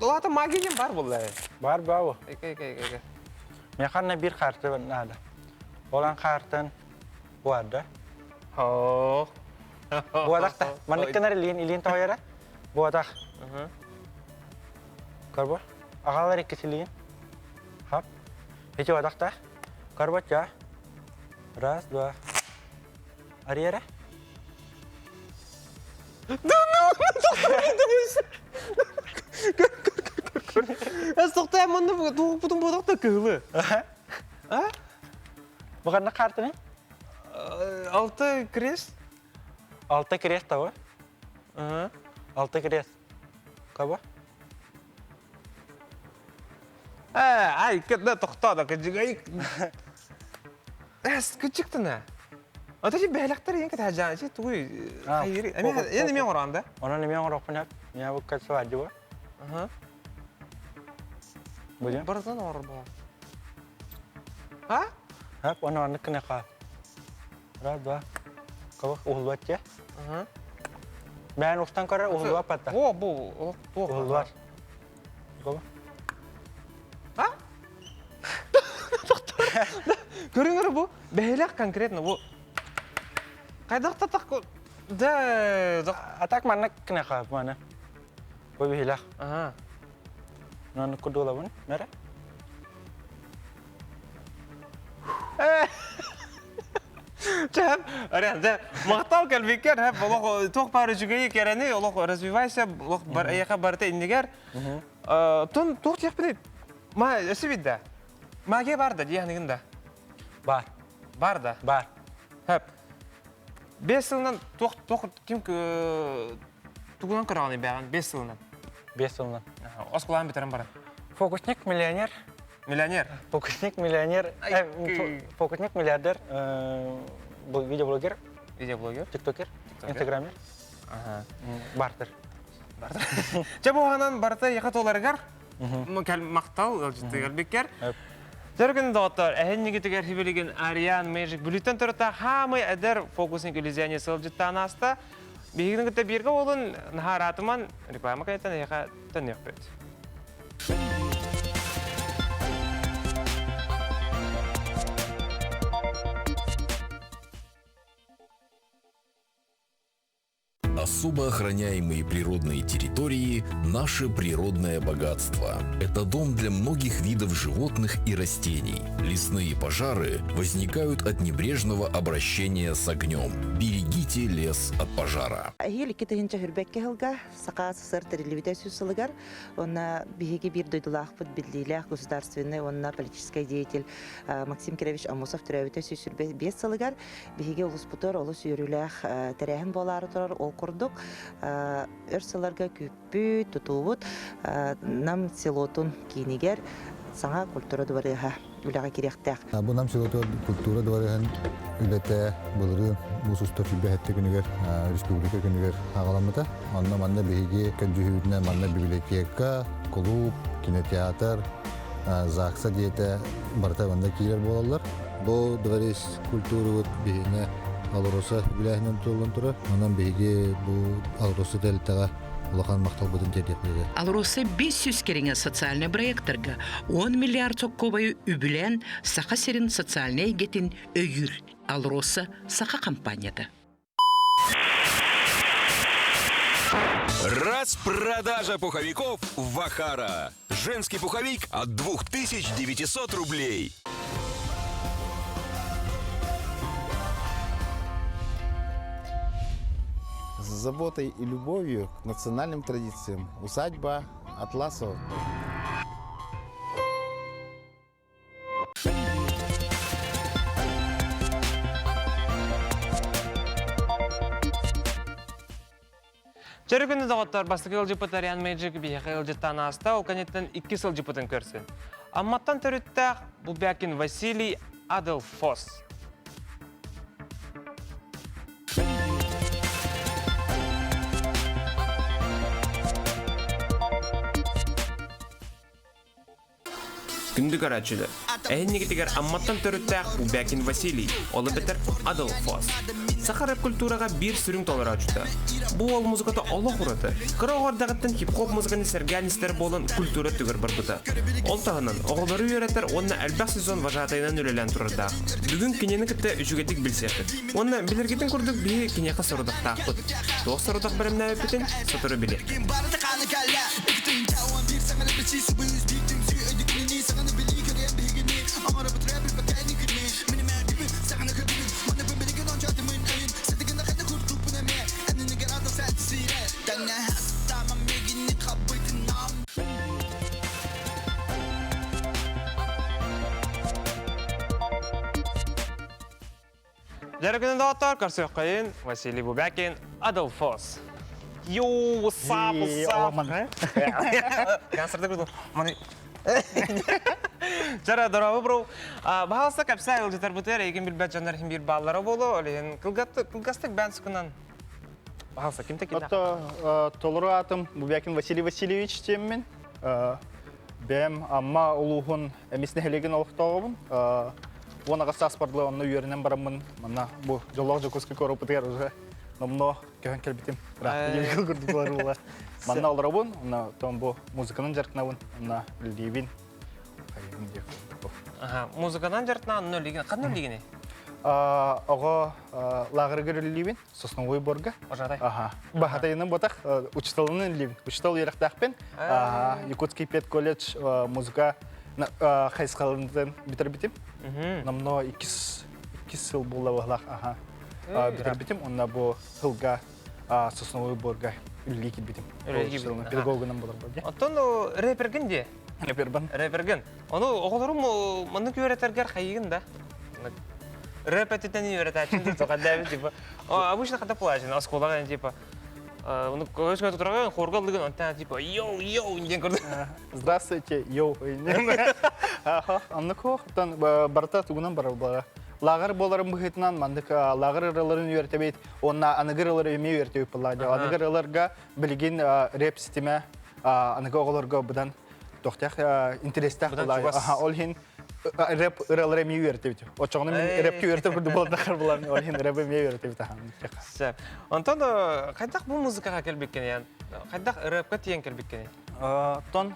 Олата магия диэн бар буолла. Бар бау. Эке эке эке. Механна бир карты надо. Olan картын буарда. Хоо. Буадах та. Маныкканар илин илин тоойара. Буадах. Көрбө. Агалар иккисилиин. Хап. Ити буадах та. Көрбө ча. Раз, два. Ариера. Тоқтай, мұны туғып бұтын та кыһылы. А? Бұғанна картыны? Алты крест. Алты крест табы. Алты крест. Кабы? Ай, кытна тоқтады, кыжыгай. Эс, кычыктына. Ата же бәләктер ең кәтә жан, же тугуй. Хайыр. Эми неме оранда? Онон неме ороппун хап. Меня бу кәсі бар жуа. Ага. Будем? Бардан ор ба. А? Хап, оны аннык кына қа. Раз, два. Кабы уһулбат же. Ага. Бән ухтан көрөр уһулбат патта. О, бу, Уһулбат. Кабы? А? Көрүңөр бу бэһилэх конкретно бу. Кайдахта так да А так маннык кына қа маны. Бу бихилах. Ага. Наны кудулабын. Мере? Чәп, арен, дә мактау кәлбикер, һәп, олох тух пары жүгәй керәне, олох развивайся, олох бар аяка барта иннигер. Тун тух тип Ма өсі бидді. Маге бар да, дияныгында. Бар. Бар да. Бар. Һәп. Бес сылынан тух тух ким тугунан көрөгөн бәгән бес сылынан. Бес сылынан. Оскулаан битерен баран. Фокусник миллионер. Миллионер. Фокусник миллионер. Фокусник миллиардер. Видеоблогер. Видеоблогер. Тиктокер. Инстаграмер. Ага. Бартер. Бартер. Жа бу барта яка толарыгар. Кәл мактал, бикер. Төргін доғыттар, әхін негетігер хибілеген Ариан Мэйжик бүліттен тұрыта хамай әдір фокусник иллюзионе сылжыттан аста. Бейгінің күтті біргі олын нахаратыман реклама кайтан яқа төнек бөт. Особо охраняемые природные территории – наше природное богатство. Это дом для многих видов животных и растений. Лесные пожары возникают от небрежного обращения с огнем. Берегите лес от пожара. Эһиил 2021 сылга Саха СССР тэриллибитэ 100 сылыгар, онна биһиги биир дойдулаахпыт биллиилээх государственный уонна политическай деятель Максим Кирович Амосов төрөөбүтэ 125 сылыгар биһиги улууспутугар олус үөрүүлээх тэрээһин буолаары турар. Ол курдук өр сылларга күүппүт, тутуубут Нам селотун киинигэр саҥа культура дыбарыаһа үлэҕэ кириэхтээх. Бу Нам селотугар культура дыбарыаһын үлэтэ былырыын муус устар сүүрбэ күнүгэр республика күнүгэр аҕаламмыта. Онно манна биһиги көрдьүһүүтүнэн манна библиотека, клуб, кинотеатр, ЗАГСа диэтэ барыта манна киирэр буолаллар. Бу дворец культуры биһине Алроса үбүлээһинэн тутуллан турар. Онон биһиги бу Алроса тэрилтэҕэ улахан махталбытын тиэрдиэхпит. Алроса 500 кэриҥэ социальнай бырайыактарга 10 миллиард соккуобайы үбүлээн Саха сирин социальнай эйгэтин өйүүр. Алроса саха компанията. Распродажа пуховиков в Вахара. Женский пуховик от 2900 рублей. С заботой и любовью к национальным традициям. Усадьба Атласова. Чөрү күнү доҕоттор, бастакы ыалдьыппыт Ариан Мэйджик биһиэхэ ыалдьыттаан ааста, ол кэнниттэн иккис ыалдьыппытын көрсүн. Амматтан төрүттээх Бубякин Василий Аделфос. Күндү көрөөччүлэр, эһиннигитигэр Амматтан төрүттээх Бубякин Василий, ол эбэтэр Адыл Фос. Саха рэп-культураҕа биир сүрүн толорооччута. Бу уол музыката олох ураты. Кыра оҕо эрдэҕиттэн хип-хоп музыканы сэргээн истэр буолан культура өттүгэр барбыта. Ол таһынан, оҕолору үөрэтэр уонна элбэх сезон вожатайынан үлэлээн турардаах. Бүгүн кинини кытта үчүгэйдик билсиэхпит. Уонна билэргитин курдук биһи киниэхэ сорудахтаахпыт. Туох сорудах бэлэмнээбиппитин сотору билиэ. Дьэрэ күнүн доҕоттоор, көрсүөххэйин Василий Бубякин, Адолфос. Йоу, what's up, what's up? Гансырда курдук. Маны Жара дорообо бро. Баһалса кэпсээ ылдьытарбытыгар эйигин билбэт дьоннор иһин биир бааллара буолуо. Ол иһин кылгастык бээн сукунан Баһалса ким такида? Отто толору аатым Бубякин Василий Васильевич диэммин. Бэйэм Амма улууһун Эмис нэһилиэгин олохтооҕобун. 18 сааспар онно үөрэнэн бараммын манна бу дьоллоох Дьокуускай куораппытыгар уже номнуо көһөн кэлбитим. Ыраахта курдук буолар Манна олоробун, онно тон бу музыканан дьарыктанабын, онно үлэлиибин. Аха, музыканан дьарыктанан онно үлэлиигин. Ханна үлэлиигиний? Оҕо лааҕырыгар үлэлиибин. Сосновой борга. Ожатай. Ага. Баһатайынан ботах учителынан үлэлиибин. Учител үөрэхтээхпин. Якутский педколледж музыка хайысхаларынан бүтэрбитим. Намно иккис иккис сыл буолла баһлах. Аха. Бүтэрбитим. Онна бу сылга Сосновой борга үлэлии киирбитим. Педагогынан болар болды. Оттон рэперген де? Рэпербан. Рэперген. Ону оҕолорум маннык үөрэтэргэр хайыгын да? Рэп этитен үөрэтээччин да тоҕо типа. Обычно когда плачен, осколага типа ну, көз тураган хорга лыгын онтан типа йоу йоу диэн көрдө. Здравствуйте, йоу. Аха, оннук хоохтан барыта тугунан барар буолара. Лааҕыр буоларын быһыытынан маннык лааҕыр ыраларын үөртэбит, уонна аныгы ыралары эмиэ үөртэбит буоллаа. Аныгы ыраларга билигин рэп ситимэ аныгы оҕолорго быдан тохтях интерестээх буоллаа. Аха, ол иһин рэп ыралары эмиэ үөртэбит. Оччоҕуна мин рэпкэ үөртэ курдук буолдахар булан, ол иһин рэп эмиэ үөртэбит аха. Сөп. Онтон хайдах бу музыкаҕа кэлбиккиний? Хайдах рэпкэ тиийэн кэлбиккиний? Тон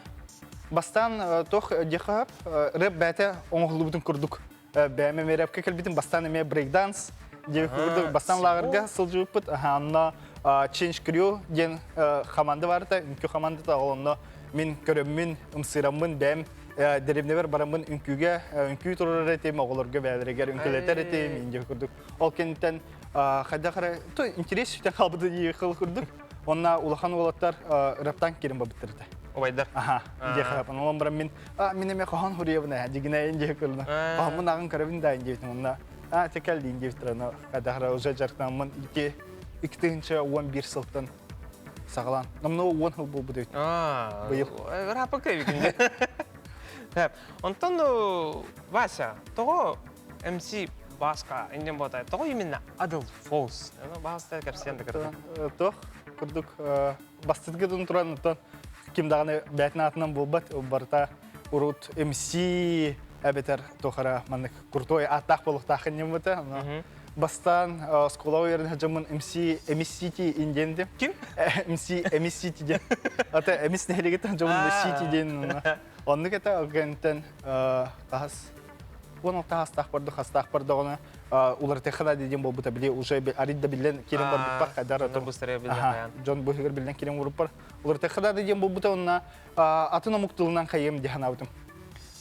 бастаан туох диэхэ рэп бэйэтэ оҥоһуллубутун курдук бэйэм эмиэ рэпкэ кэлбитим бастаан эмиэ брейкданс диэбит курдук бастаан лааҕырга сылдьыбыппыт онно Change Crew диэн хамаанда баарыта үҥкүү хамаандата ол онно мин көрөммүн ымсыыраммын бэйэм дэриэбинэбэр бараммын үҥкүүгэ үҥкүү турар этим оҕолорго бэйэлэригэр үҥкүүлэтэр этим инде курдук ол кэнниттэн хайдах эрэ то интерес сүтэн хаалбыта дии курдук Онна улахан уолаттар рэптан киирэн барбыттар этэ. Убайдар. Аха. Дии харапан. Олон баран мин а мин эмэ хоһон хуруйабын дигинэ дии кылна. Хоһоммун ааҕын көрөбүн да диэбитим. Онна а текел диин диэбиттэр. Аны хайдахара уже дьарыктанаммын икки 2011 сылтан саҕалаан. Номнуо уон сыл буолбут эбит. Быйыл. Ырааппакка эбикин. Онтон Вася, тоҕо MC Баска иннин буотай. Тоҕо именно Адыл Фолс? Аны баҕаста кэпсиэн да кырдык. Туох курдук бастытгы дун туран оттон ким даҕаны бээтин аатынан буолбат барыта урут MC эбэтэр туохара маннык крутой ааттаах буолуохтаах иннин Бастаан оскуолаҕа үөрэнэ сылдьаммын MC MCT диэн Ким? MC MCT диэн. Ата эмис нэһилиэгиттэн дьоммун City диэн. Оннук этэ кэнниттэн хаһас 16 хастаах барды хастаах бардоҕуна уларытыахха да диэн буолбута били уже арыйда да биллэн киирэн барбыппар хайдар дьон быһыгар биллэн киирэн уруппар уларытыахха да диэн буолбута онно атын омук тылынан хайыам дии санаабытым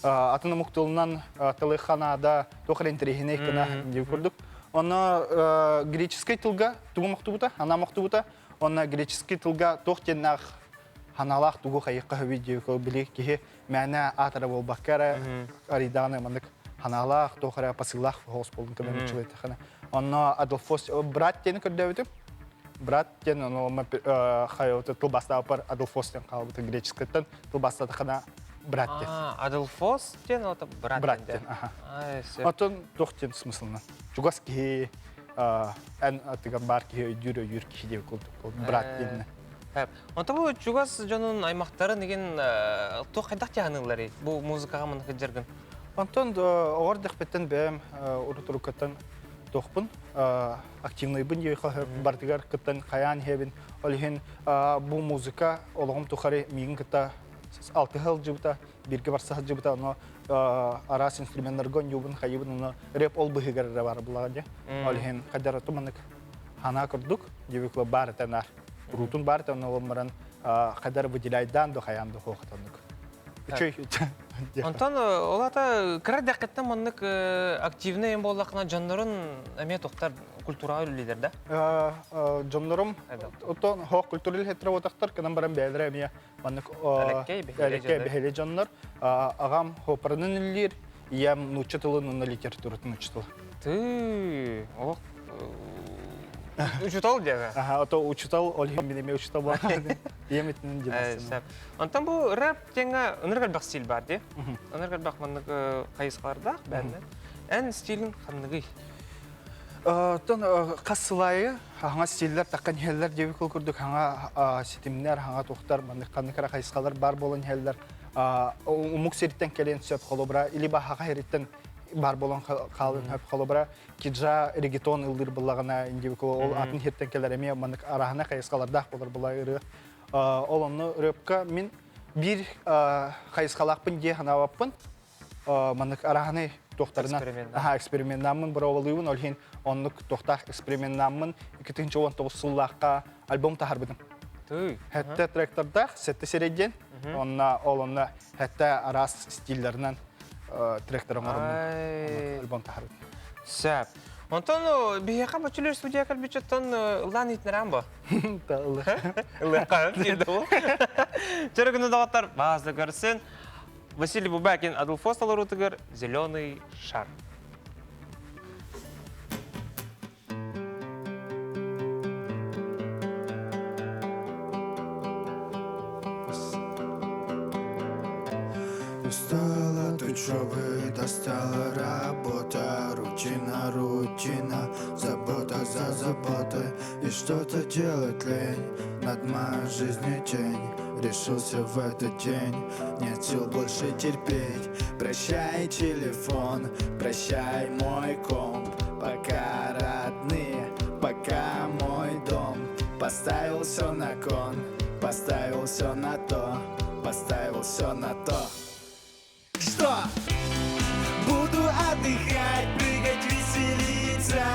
атын омук тылынан тылы ханаада туох эрэ интэриэһинэй гына диэн курдук онно греческий тылга тугу мохтубута анаа мохтубута онно греческий тылга туох диэннээх ханаалаах тугу хайыахха сөбүй диэбиккэ били киһи мээнэ аатара буолбакка эрэ арыйдаҕына маннык ханаалаах туох эрэ посыллаах соҕус буоллун көмө чулайтахына онно Адолфос брат диэни көрдөөбүтүм брат диэн ону хайоты тылбастаабыппар Адолфос диэн хаалбыта греческайтан тылбастаатахына брат диэн Адолфос диэн ото брат брат диэн оттон туох диэн смыслынан чугас киһи эн атыгар баар киһи өйдүүр өйүүр киһи диэн курдук брат диэн. Онто бу чугас дьонун аймахтарын игин туох хайдах тиһаныылларый бу музыкаҕа маннык сылдьаргын? Онтон оҕор дэхпиттэн бэйэм урут-уруккаттан туохпун активныйбын диэхэ бартыгар кыттан хайаан иһэбин. Ол иһин бу музыка олоҕум тухары миигин кытта алтыһа сылдьыбыта, бииргэ барса сылдьыбыта, ону араас инструменнарга оонньуубун, хайыбын, ону рэп ол быһыгар эрэ баар булаҕа дии. Ол иһин хайдара туманык ханаа курдук диэбикла баар этэ Куруутун баар этэ, онно баран хайдар выделяйдаан да хайаан да хуохатаннык. Үчүй. Онтон ол ата кыра дэххиттэн маннык активный эм буоллахына дьоннорун эмиэ тохтар культураҕа үлэлиилэр да? Дьоннорум оттон хоох культура үлэһиттэрэ буотахтар, кынан баран бэйэлэрэ эмиэ маннык элеккэй бэһэлэй дьоннор. Аҕам хоппаранын үллиир, ийэм нуучча тылын уонна литературатын учуутала. Ты, олох учутал диэҕэ. Аха, ото учутал, ол иһин мин эмиэ учутал буолан. Ийэм итинэн диэн. Онтон бу рэп диэҥҥэ ынырык элбэх стиль баар дии. Ынырык элбэх маннык хайысхалардаах бээннэ. Эн стилин ханныгый? Оттон хас сылайы хаҥа стиллэр таккан иһэллэр диэбит курдук хаҥа ситимнэр, хаҥа туохтар, маннык ханнык эрэ хайысхалар баар буолан иһэллэр. Умук сириттэн кэлиэн сөп холобура, или баһаха сириттэн бар буолан хаалын сөп холобура, киджа регетон ыллыыр буллаҕына индивико ол атын сиртэн кэлэр эмиэ маннык араһына хайысхалардаах болар була ырыа. Ол онно рэпка мин биир хайысхалаахпын дии санаабаппын. Маннык араһаны туохтарына аха эксперименнааммын боруобалыыбын ол иһин оннук туохтаах эксперименнааммын 2019 сыллаахха альбом таһарбытым. Хэтте тректордаах сетте сирэйдиэн онна ол онно хэтте араас стиллеринэн тректор оҥороммун альбом таһарбытым. Сөп. Онтон биһиэхэ бочулер студия кэлбиччөттөн ыллаан иһитинэрэн бо. Ылыахха диэн ол. Чөрөгүнү доҕоттор баазда көрсүн. Василий Бубакин Адылфос толоруутугар «Зеленый шар». Устала от учебы, достала работа, рутина, рутина, забота за заботой, и что-то делать лень, над моей жизнью тень. Решился в этот день, нет сил больше терпеть. Прощай, телефон, прощай, мой комп, пока, родные, пока, мой дом. Поставил все на кон, поставил все на то, поставил все на то. Что? Буду отдыхать, прыгать, веселиться.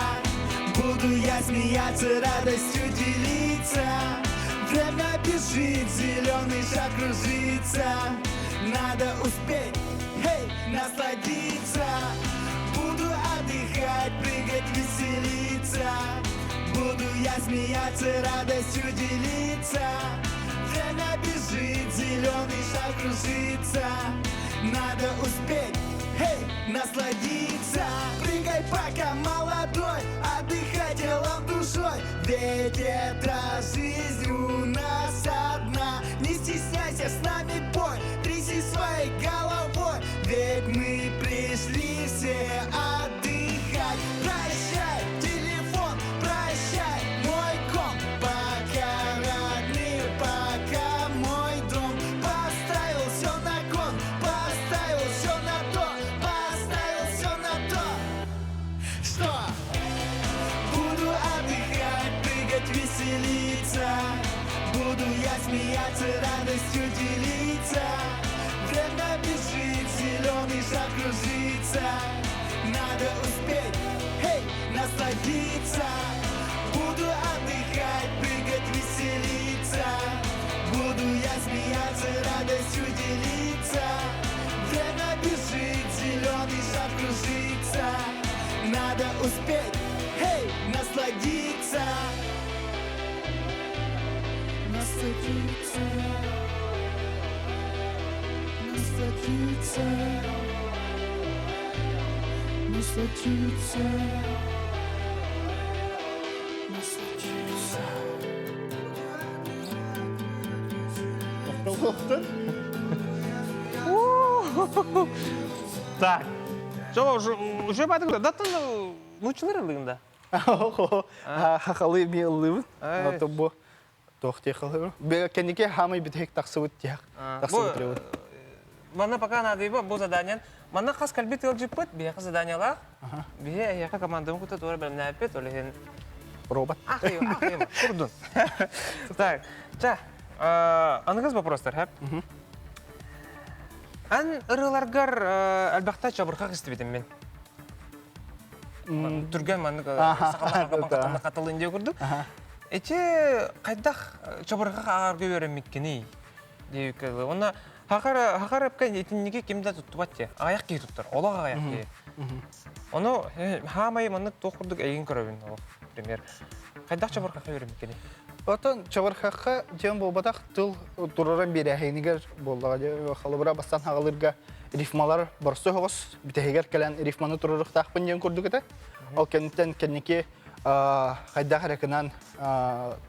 Буду я смеяться, радостью делиться. Время бежит, зеленый шаг кружится. Надо успеть, эй, насладиться. Буду отдыхать, прыгать, веселиться. Буду я смеяться, радостью делиться. Время бежит, зеленый шар кружится. Надо успеть, эй, насладиться. Прыгай, пока молодой, отдыхай телом, душой. Ведь это жизнь у нас одна. Не стесняйся, с нами бой, тряси своей головой. Ведь мы пришли все отдыхать. Прощай, телефон, прощай, мой ком. Пока, родные, пока, мой дом. Поставил все на кон, поставил все на то, поставил все на то. Что? Буду отдыхать, прыгать, веселиться. Буду я смеяться, радостью делиться. Время бежит, зеленый шар кружится. Надо успеть, эй, насладиться. Буду отдыхать, прыгать, веселиться. Буду я смеяться, радостью делиться. Время бежит, зеленый шар кружится. Надо успеть, эй, насладиться. Насладиться. Насладиться. Насладиться. Насладиться. Так. Жол уже уже бадыгда даттан нучулар ылыгында. Хахалы ми ыллыбын. Ото бу Туох диэх Кэнники хаамай бүтэһик тахсыбыт тиһэх тахсыбыт ребут. Манна пока наадыйба бу заданиен. Манна хас кэлбит ыалдьыппыт, биһиэхэ заданиялаах. Биһи эһиэхэ командабын кытта туора бэлэмнээппит, ол иһин Робот. Ах, ах, курдун. Так, ча, аныгыс вопростар, хэп. Ан ырыаларгар элбэхтэ чабырхах истибитим мин. Түргэн маннык сахалар хатылын диye курдук. Эти хайдах чабырхах ааҕарга үөрэммиккиний диэбиккэ Онно хахар хахар эпкен итинниги ким да туттубат те. Аҕыйах киһи туттар, олох аҕыйах киһи. Ону хаамай маннык туох курдук эйигин көрөбүн олох, пример. Хайдах чабырхахха үөрэммиккиний? Отон чабырхахха диэн буолбатах тыл тураран биэрээһинигэр буоллаҕа дьэ холобура бастан хаҕалыырга рифмалар боростуой соҕус бүтэһигэр кэлэн рифманы туруоруохтаахпын диэн курдук этэ. Ол кэнниттэн кэнники хайдах эрэ гынан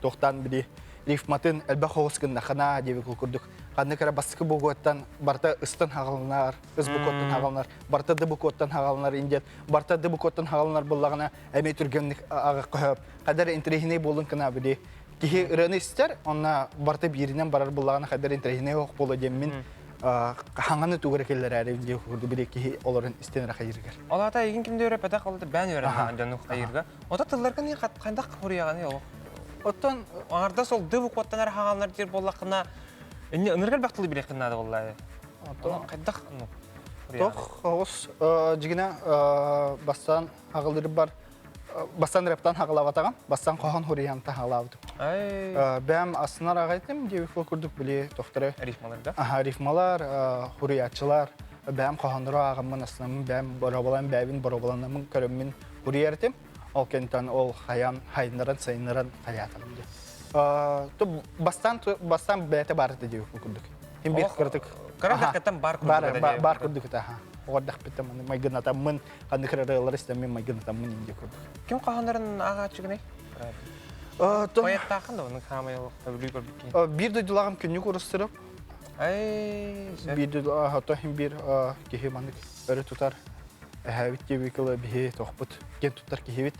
туохтаан били рифматын элбэх оҕус гыннахына диэбит курдук ханнык эрэ бастакы бугуоттан барыта ыстан хаҕаланар, ыс букуоттан хаҕаланар, барыта ды букуоттан хаҕаланар индиэн барыта ды букуоттан хаҕаланар буллаҕына эмиэ түргэнник аҕа көһөп хайдар интэриэһинэй буолун гына били киһи ырыаны истэр онно барыта бииринэн барар буллаҕына хайдар интэриэһинэй ох буолуо диэммин хаҥаны тугу эрэ киллэрээри диye курдук били киһи олорон истэн эрэ хайыргар. Ол аата эйигин ким да үөрэппэтэх ол бээн үөрэннэҕин дьону хайырга. Ото тылларгын хайдах хоруйаҕыный олох? Оттон Аҥардас ол ды букваттан эрэ хаҥаллар диир буоллаххына инне ынырык элбэх тылы билиэххин наада буоллаа. Оттон хайдах ну Тох оҕус дьигинэ бастаан аҕылырбар бастан рэптан хаҕалаабатаҕым, бастан хоһон хуруйан таһаалаабытым. Бэм астынар аҕайтым диэбит курдук били тохторы. Рифмаларга? Аха, рифмалар, хуруйааччылар, бэм хоһоннору ааҕаммын астынаммын, бэм боробалан бэбин боробаланаммын көрөммүн хуруйар этим. Ол кэнтэн ол хайан хайыннаран сайыннаран хайаатаҕым диye. Бастан бастан бэйэтэ баар этэ диэбит курдук. Хим бир кырдык. Кыра дэхкеттен бар курдук. Бар курдук этэ. Оҕор дэхпиттен майгынатаммын Ханнык ырыалары истэммин майгынатаммын инде курдук. Ким хаһанарын ааҕааччыгыный? Поэттаахын да оннук хаамай олох бүлүү көрбүт Биир дойдулааҕым күннүк урустырып. Ай, биир дойдулааҕа иһин биир киһи маннык өрө тутар эһээбит диэбикила биһи тохпут киэн туттар киһибит.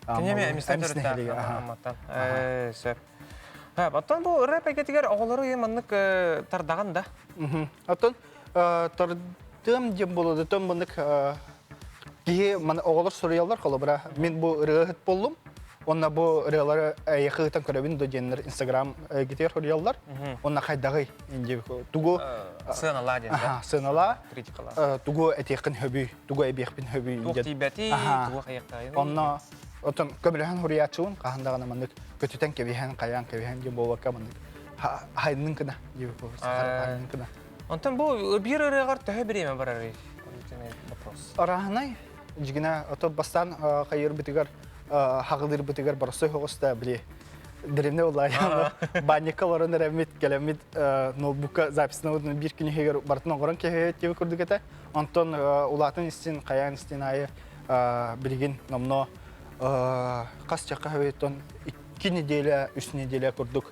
Кини эми эмистэн төрүттээх Амматтан. Сөп. Оттон бу рэп эйгэтигэр оҕолору маннык тардаҕын да? Оттон тардыам диэн буолуо да маннык киһи маны оҕолор суруйаллар холобура мин бу ырыаһыт буоллум уонна бу ырыалары эйиэхэ ыытан көрөбүн да диэннэр инстаграм гитер суруйаллар уонна хайдаҕый тугу сыаналаа диэн сыаналаа критикалаа тугу этиэххин хөбүй тугу эбиэхпин хөбүй туох тиийбэтий тугу хайыахтаайын онно оттон көмөлөһөн суруйааччыбын хаһан даҕаны маннык көтүтэн кэбиһэн хайаан кэбиһэн диэн буолбакка маннык хайнын кына хайнын кына Онтон бу биир ырыаҕар төһө бириэмэ барарый? Вопрос. Арааһынай дьигинэ ото бастаан хайырбытыгар хаҕылыырбытыгар боростой соҕуста били деревне улаайааны банника олорон эрэммит кэлэммит ноутбукка записна биир күнүһүгэр барытын оҥорон кэһиэт диэбит курдук этэ. Онтон улаатын истин хайаан истин аайы билигин номно хас чакка хөйөттөн икки неделя, үс неделя курдук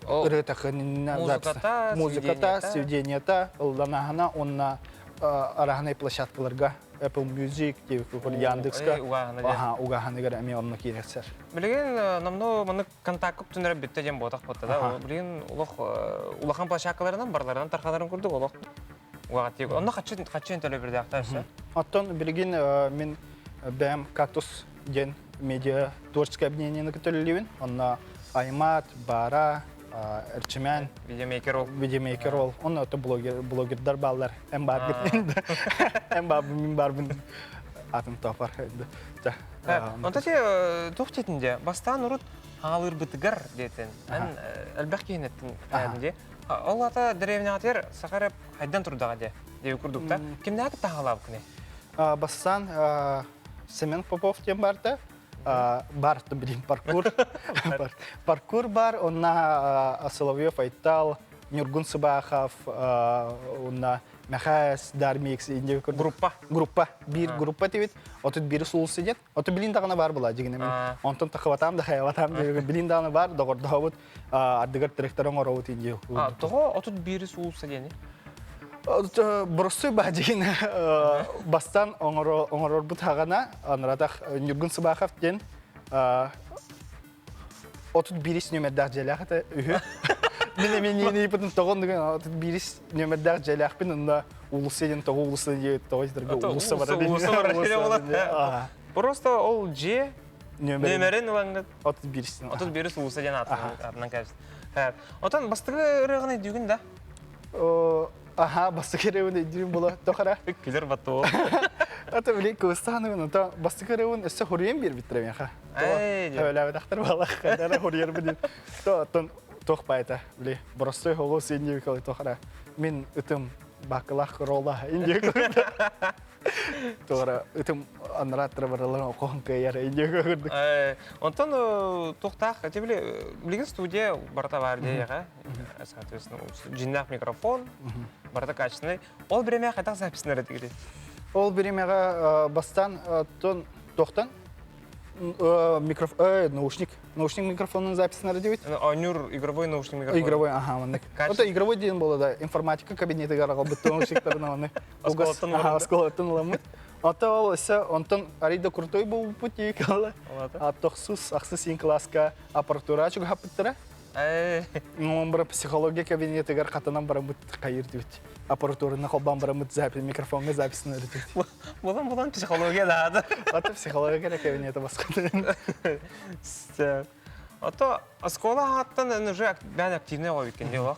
ырыатахынна музыката, музыката, сведенията, ылланаһына уонна араһынай площадкаларга Apple Music, Яндекска угаһаныгар эмиэ онно киирэр. Билигин номно маннык контакт түнэрэ бүттэ диэн буотах буотта да. Билигин олох улахан площадкаларынан барларынан тарханарын курдук олох угаҕат Онно хаччы хаччы төлөбүрдэхтэр өссө. Оттон билигин мин бэйэм кактус диэн медиа творческое объединениены көтөллүүбүн. Онно Аймат, Бара, Эрчимэн, видеомейкер ол. Видеомейкер ол. Онно ото блогер, блогердар бааллар. Эн бааргын. Эн баарбын, мин барбын. Атын топар. Онто те туох диэтин дьэ, бастаан урут хаалыырбытыгар диэтин. Эн элбэх киһини эттин дии. Ол ата дэриэбинэҕитигэр саха эрэ хайдан турдаҕа дии. Диэби курдук да. Кимнээҕи кытта хаалаабыккыный? Бастаан Семен Попов диэн барда. Бар, блин, паркур. Паркур бар, онна Соловьев Айтал, Нюргун Сыбахов, онна Мехас, Дармикс, Группа. Группа. Биир группа тибит. Отут биир сул сидет. Оту билин даҕаны бар була дьигинэ мен. Онтон тахыбатаам да хайалатаам билин даҕаны бар, доҕордоһобут, ардыгар тректор оҥоробут инди. Тоҕо 31 суулса диэни? Боростуй баадьыгын бастан оҥорорбут хаҕана анаратах Ньургун Сыбахов диэн. 31 нөмердээх дьиэлээх этэ үһү. Мин эмиэ ньиэнийбитин тоҕо оннугун 31 нөмердээх дьиэлээхпин онно уулусса диэн тоҕо уулусса диye тоҕо итиргэ уулусса барар уулусса барар Просто ол дьиэ нөмерин ылаҥҥыт 31 31 уулусса диэн аатынан кэбис. Отон бастакы ырыаҕын өйдүүгүн да? Аха, бастакы ырыабын өйдүүрүм була тохара. Күлэр баттоо. Ата били кыбыстаан ото бастакы ырыабын өссө хоруйан биэрбиттэрэ миэхэ. Төбөлөөбөтөхтөр буоллах, хадара хоруйарбын диэн. То оттон туох баайта, били боростуой хоҕу сиэн диэбиккэ тохара. Мин ытым баакылаах корола индия көрдө. Туора ытым аннарааттара баралар хоһун кыайар индия көрдүк. Онтон туохтаах, били билигин студия барыта баар диэҕэ. Соответственно, дьиннээх микрофон, барыта качественный. Ол биремэ хайдах записьнар этигити? Ол биремэҕэ бастан тохтон микрофон, наушник, наушник микрофонун записьнар дебит. Онюр игровой наушник микрофон. Игровой, ага, маннык. Это игровой день было, да, информатика кабинетыгар аҕалбыт наушниктарын аны. Осколоттон ыламмыт. Ото ол өссө онтон арыйда крутой буолбуппут дии А тохсус, ахсыс иин класска аппаратура чугаһаппыттара. Бара психология кабинетыгар хатанан бараммыт хайыр дибит. Аппаратураны холбоон бараммыт запись микрофоҥҥа записьны өрүтүбүт. Булан-булан психология наада. Ата психология кабинета басқатын. Ото оскола аттан уже бән активный ғой өйткенде дело.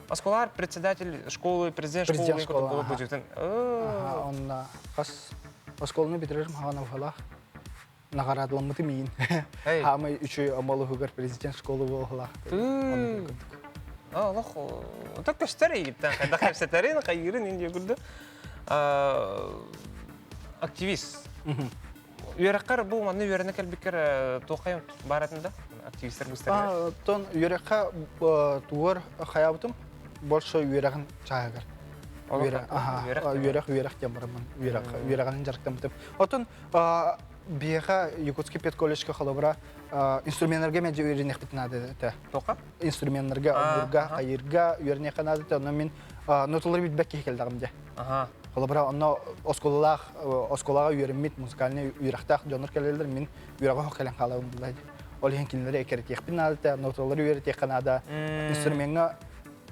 Осколар председатель школы, президент школы болып өтетін. Онна хас осколаны бітірер маған авалах. Наҕараадаламмыты миин. Хаамай үчүгэй омолуһугар президент школы буоллах. Олох так көстөр егиттен хайдах кэпсэтэрин, хайыырын инде күрдү. Активист. Үөрэххэр бу манна үөрэнэ кэлбиккэр туоххайым баар да? Активистер быстар. Тон үөрэххэ тугар хайабытым больше үөрэҕин чааһыгар. Үөрэх, үөрэх диэн бараммын. Үөрэх, үөрэҕин дьарыктаммытым. Отон Биһиэхэ Якутский педколледжка холобура инструменнарга мэлдьи үөрэниэхпит наада этэ. Тоха? Инструменнарга, ойуурга, хайыырга үөрэниэххэ наада этэ. Онно мин ноталары билбэт киһи кэллэҕим дьэ. Холобура, онно оскуолалаах, оскуолаҕа үөрэммит музыкальнай үөрэхтээх дьоннор кэлэллэр, мин үөрэҕэ оһох кэлэн хаалабын булла Ол иһин кинилэри эккирэтиэхпин наада этэ, ноталары үөрэтиэххэ наада, инструмеҥҥа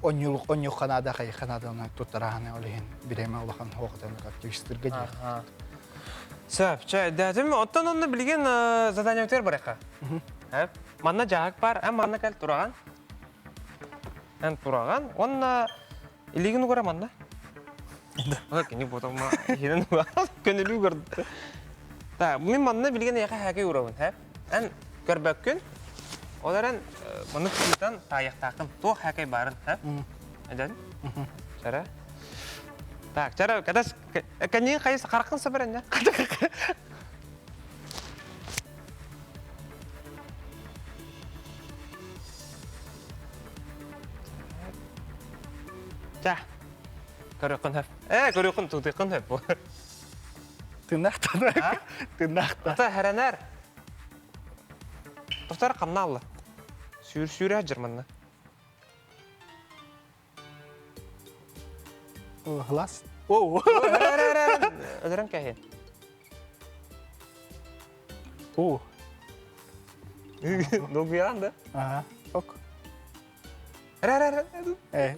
онньуохха наада, хайыахха наада, оны туттараһаны ол иһин бириэмэ улахан хоохотон активистырга диэх. Сөп, чэ, дээтим, оттон онно билигин заданиябытыгар барыахха. Эп, манна дьаһак бар, эн манна кэл тураҕан. Эн тураҕан, уонна илигин угара манна. Ой, кини ботома иһинэн көнүлүү көрдө. Так, мин манна билигин эйиэхэ хээкэй урабын, хэп. Эн көрбөккүн, ол эрэн маннык сыытан таайыахтааххын. Туох хээкэй баарын, хэп. Эдэн? Чара. Так, чара, кадас Кэнниин хайыс хараххын сабар Ча. Көрүөххүн хөп. Ээ, көрүөххүн тутуйхун хөп бу. Тыыннаахтан. Тыыннаахтан. Ата хэрэнэр. Тохтор хамна алла. Сүүр сүүрэ жырманна. Глаз. Оу. Өлөрөн кэһин. О. Долгуйаҕын да? Ага. Ок. Эр эр эр.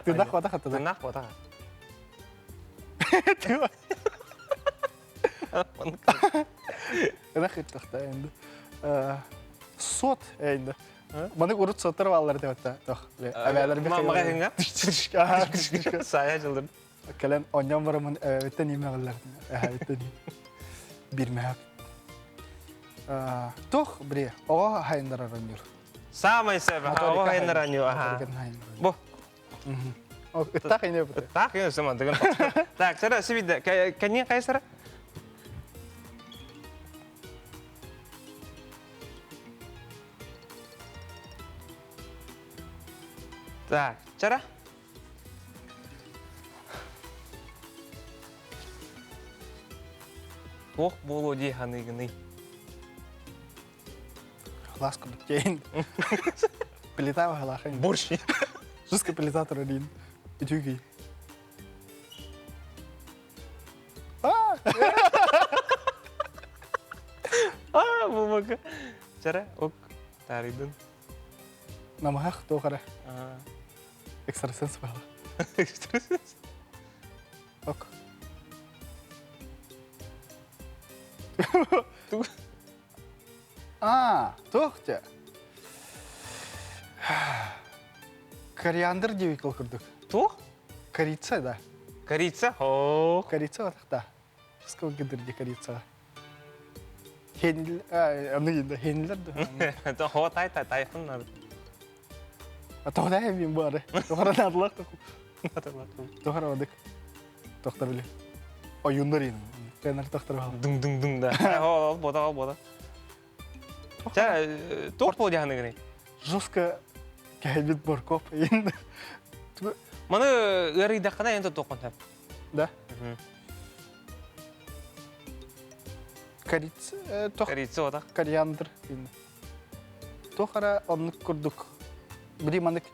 Тыынах батах аттыда. Тыынах батах. Ынах ыттахта енді. Сот енді. Маны урут соттор бааллар деп атта. Тох. Эбээлерге Маҕаһыҥҥа? Саайа жылдыр. Кэлэн онньон барамын эбэбиттэн иимэҕиллэр. Эһэбиттэн биирмэһэп. Тух бри оҕо хайындарар онньур. Самай сөп. Оҕо хайындарар онньур. Бу. Ыттаах ине бу. Ыттаах ине сыман дыгын. Так, сара сибидде. Кэннин хайсара? Так, чара. Туох буолуо дии ханыгыный? Глаз курдук кейин. Плита баһалаахын. Борщ. Жестко плита турарин. Үтүгүй. А, бумага. Чара, ок. Таарыйдын. Намыһах туох эрэ. Экстрасенс баала. Экстрасенс. Ок. А, туох те? Кориандр диэбит ол курдук. Туох? Корица, да. Корица? О. Корица отахта. Сколько дырди корица. Хенил, аны да хенилер да. Хо тай тай тайхын надо. А тоҕо мен бары. Тоҕо наадылар Тоҕо одык. Тохтор биле. Ойуннар ин. Тенер тохтор Дың дың дың да. Ол бода ол бода. Ча туох бол дьаһаныгыный? Жестко кэһэбит боркоп енді. Маны ыарыйдаххына эн тоққон хөп. Да. Корица, тох. Корица отак. Кориандр. Тохара оннук курдук. Били манык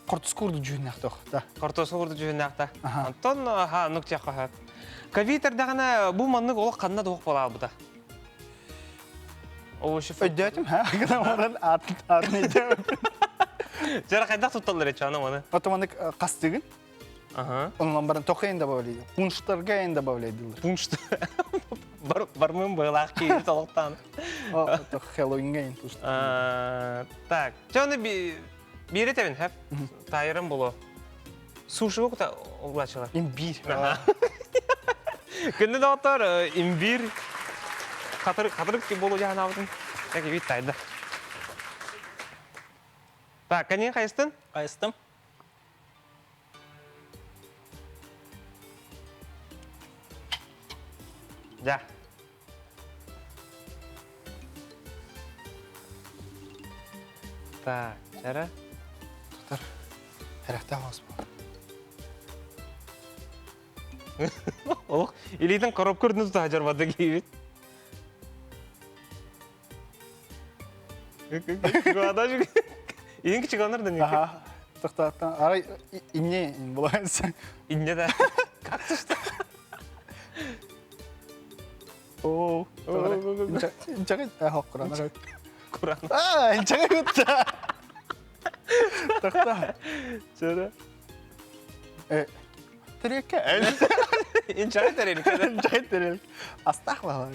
кортус курду дьүһүннээх тох, да. Кортус курду дьүһүннээх да. Онтон аха оннук тиэххэ сөп. Ковид эрдэҕинэ бу маннык олох ханна да суох буолаабыта. Өйдөөтүм, ха? Гынан баран атын атын өйдөөбүт. Дьара хайдах тутталлар эчи аны маны? Потом маннык хастыгын. Ага. Онон баран тоқо эн добавляйды. Пунштарга эн добавляйдылар. Пуншт. Бар бармын быылаах киһи толуктаан. О, Хэллоуинга эн пуншт. Так, чоны биири тэбин хэп. Тайырым боло. Суши кута улачылар. Имбирь. Күнді доғыттар, имбирь хатырык хатырык болу жаһанаабытын. Так бит тайда. Так, канин хайыстын? Хайыстым. Да. Так, чара. Тутар. Хэрэгтэй хаас бу. Олох, илиитин коробка үрдүн тута жарбады киибит. Иин кичиганар да неке. Аха. Тоқтаттан. Арай инне булайсы. Инне да. Кактус. Оо. Инчага хоккуран. Куран. А, инчага кутта. Тохта. Чара. Э. Терекке. Инчага терелке. Инчага терелке. Астах бала.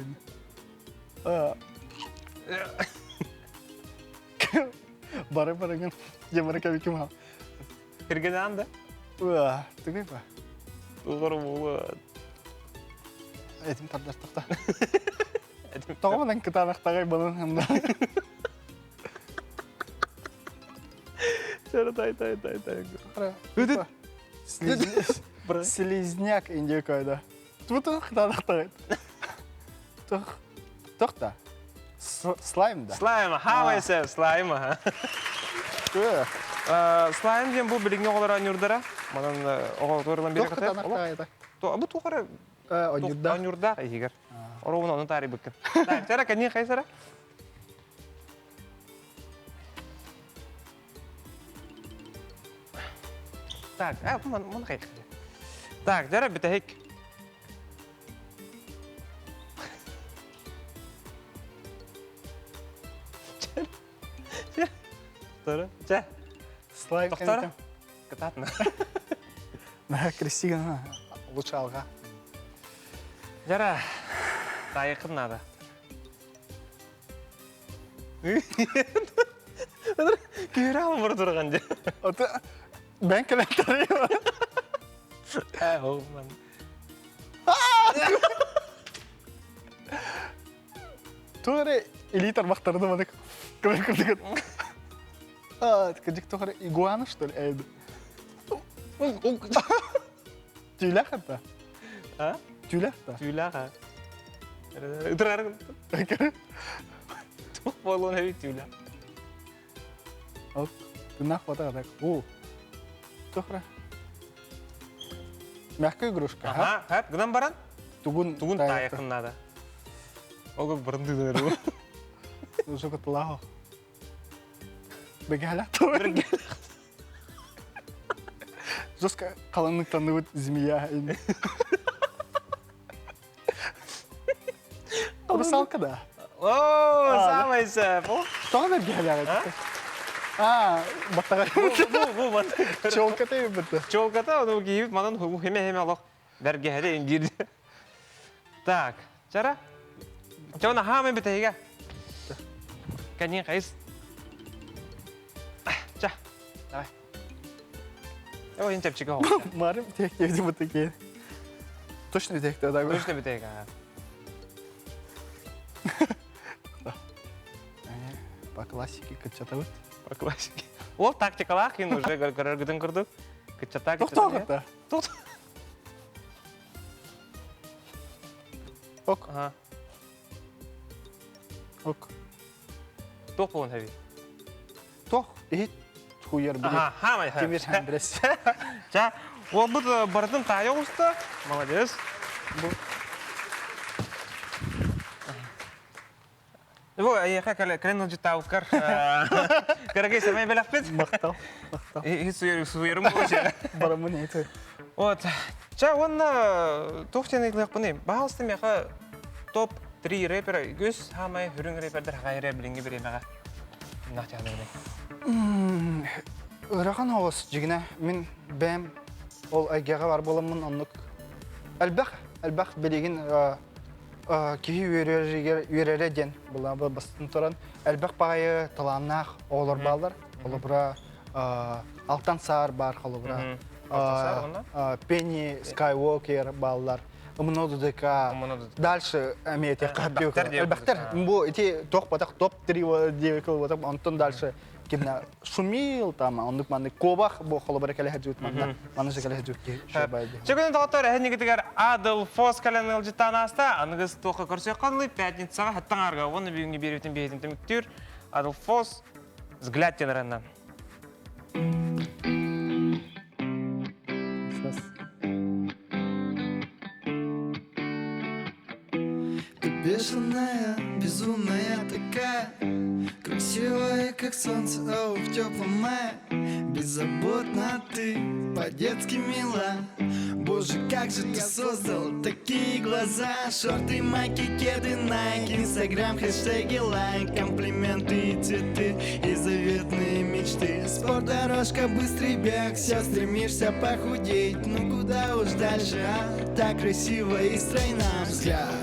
Бары барыгын. Жемара кабиким ал. Киргенан да. Уа, түгей ба. Угар була. Этим тардар тохта. Тоҕо кытаанахтагай балын ханда. Чара тай тай тай тай. Слизняк индия койда. Тут кытаанахтагай. Тох. Тохта. Слайм да. Слайм, ха слайм, ха. Слайм диэн бу билиҥҥи оҕолор оонньуурдара. Манан оҕо туорулан биэрэ кытар. Бу туохара оонньуурдаах иһигэр. Оруобуна ону таарыйбыккын. Так, чара кэннин хайсара? Так, а, ман ман хайх. Так, дьара бүтэһик. Чэ. Слайм. Тохтора. Кытаатна. На красиво. Лучше алға. Жара, тайықын надо. Күйрі алмыр тұрған же. Оты бән кәлән Ә, ол ман. Тугары илии тарбахтарды манык көмөр курдук. А, кыжык тугары игуана, что ли? Эйд. Түүлэх это? А? Түүлэх та? Түүлэх а. Ытырар. Тух болуун эбит түүлэх. Ол тынах бота так. О. Тухра. Мягкая игрушка. Ага, хэп, гынан баран? Тугун Тугун тайыкын надо. Ого бырынды Уже кытылаho. Бегала. Жестко қалыңдықтанып змея. Русалка да. О, самый сөп. Тоҕо бэргэһэлээх Аа, баттаҕа. Бу, бу, баттаҕа. Чолката бытты. Чолката, ону киһибит манан хеме-хеме олох бэргэһэлэ индиир. Так, чара. Чона хаамай бүтэһигэ. Кэннин хайыс. Ча, давай. Ой, ин чэпчэки оҕо. Марым тиэктиэбити бутыки. Точно тиэктэ да. Точно бүтэһик. По классике кыччатабыт. По классике. Ол тактикалаах ин уже көрөргүтүн курдук. Кыччата кыччата. Тохтоо. Ок. Ага. Ок. Туох буолан хэби? Туох иһит хуйар били. Ага, хамай. Тимир Андрес. Ча, уолбут барытын таайа оҕуста. Молодец. Бу Бу эйиэхэ кэлэн ылдьыттаабыккар кыракый сэмэй бэлэхпит. Махтал. Махтал. Иһит суйарым буолуо. Барамын иһит. Вот. Ча, уонна туох диэн ыйытыахпыный? Баһаалыста миэхэ топ-3 рэпера үгүс хаамай үрүҥ рэпердер хагай билиҥҥи бириэмэҕэ кимнээх дьаһанарый? Ыарахан оҕус дьигинэ мин бэйэм ол эйгэҕэ бар буоламмын оннук элбэх элбэх билигин киһи үөрэригэр үөрэрэ диэн была бастан туран элбэх баҕайы талааннаах оҕолор бааллар холобура Алтан Саар баар холобура Пенни Скайуокер бааллар Умно ДДК дальше эмиэ элбэхтэр бу ити туох батах топ 3 диэбиккэ буолбатах онтон дальше кимна шумил там оннук маннык куобах бу холобура кэлэ сылдьыбыт манна манна кэлэ сылдьыбыт киһи шабайды Чөгүнүн доҕоттор эһэннигитигэр Адыл Фос кэлэн ыалдьыттаан ааста. Аныгыс туохха көрсүөххэ пятницаҕа хаттаҥ арга уонна бүгүҥҥү биэриитин биһитин түмүктүүр Адыл Фос взгляд диэн ыраннан. Ты бешеная, безумная такая, Красивая, как солнце, о, в теплом мае. Беззаботна ты, по-детски мила. Боже, как же ты создал такие глаза. Шорты, майки, кеды, найк, инстаграм, хэштеги, лайк. Комплименты и цветы, и заветные мечты. Спорт, дорожка, быстрый бег, все стремишься похудеть. Ну куда уж дальше, а? Так красиво и стройна взгляд.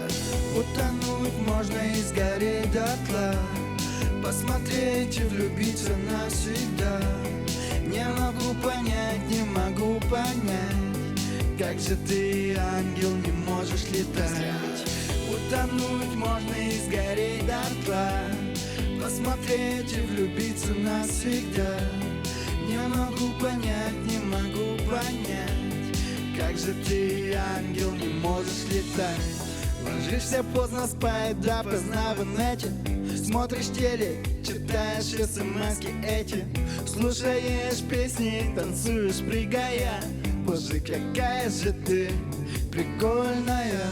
Утонуть можно и сгореть дотла. Посмотреть и влюбиться навсегда. Не могу понять, не могу понять, как же ты, ангел, не можешь летать. Утонуть можно и сгореть дотла. Посмотреть и влюбиться навсегда. Не могу понять, не могу понять, как же ты, ангел, не можешь летать. Ложишься поздно спать, да поздно в инете. Смотришь телек, читаешь смски эти. Слушаешь песни, танцуешь, прыгая. Боже, какая же ты прикольная.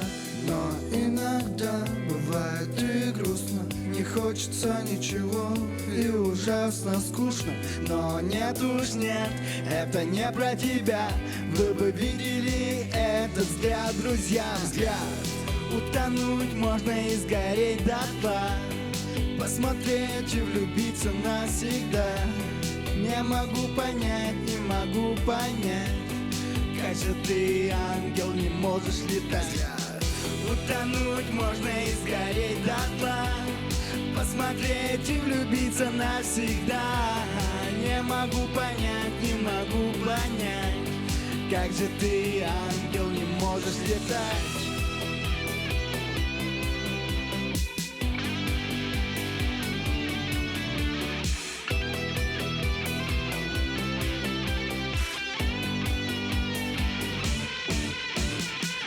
Но иногда бывает и грустно. Не хочется ничего и ужасно скучно. Но нет уж нет, это не про тебя. Вы бы видели этот взгляд, друзья, взгляд. Утонуть можно и сгореть дотла. Посмотреть и влюбиться навсегда. Не могу понять, не могу понять, как же ты, ангел, не можешь летать. Утонуть можно и сгореть дотла. Посмотреть и влюбиться навсегда. Не могу понять, не могу понять, как же ты, ангел, не можешь летать.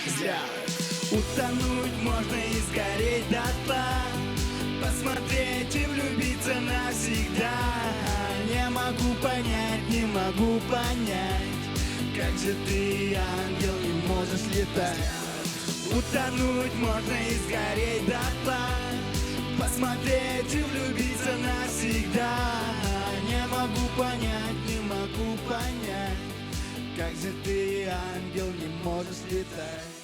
Взгляд. Утонуть можно и сгореть дотла. Посмотреть и влюбиться навсегда. Не могу понять, не могу понять, как же ты, ангел, не можешь летать. Утонуть можно и сгореть дотла. Посмотреть и влюбиться навсегда. Не могу понять, не могу понять, как же ты, ангел, не можешь летать.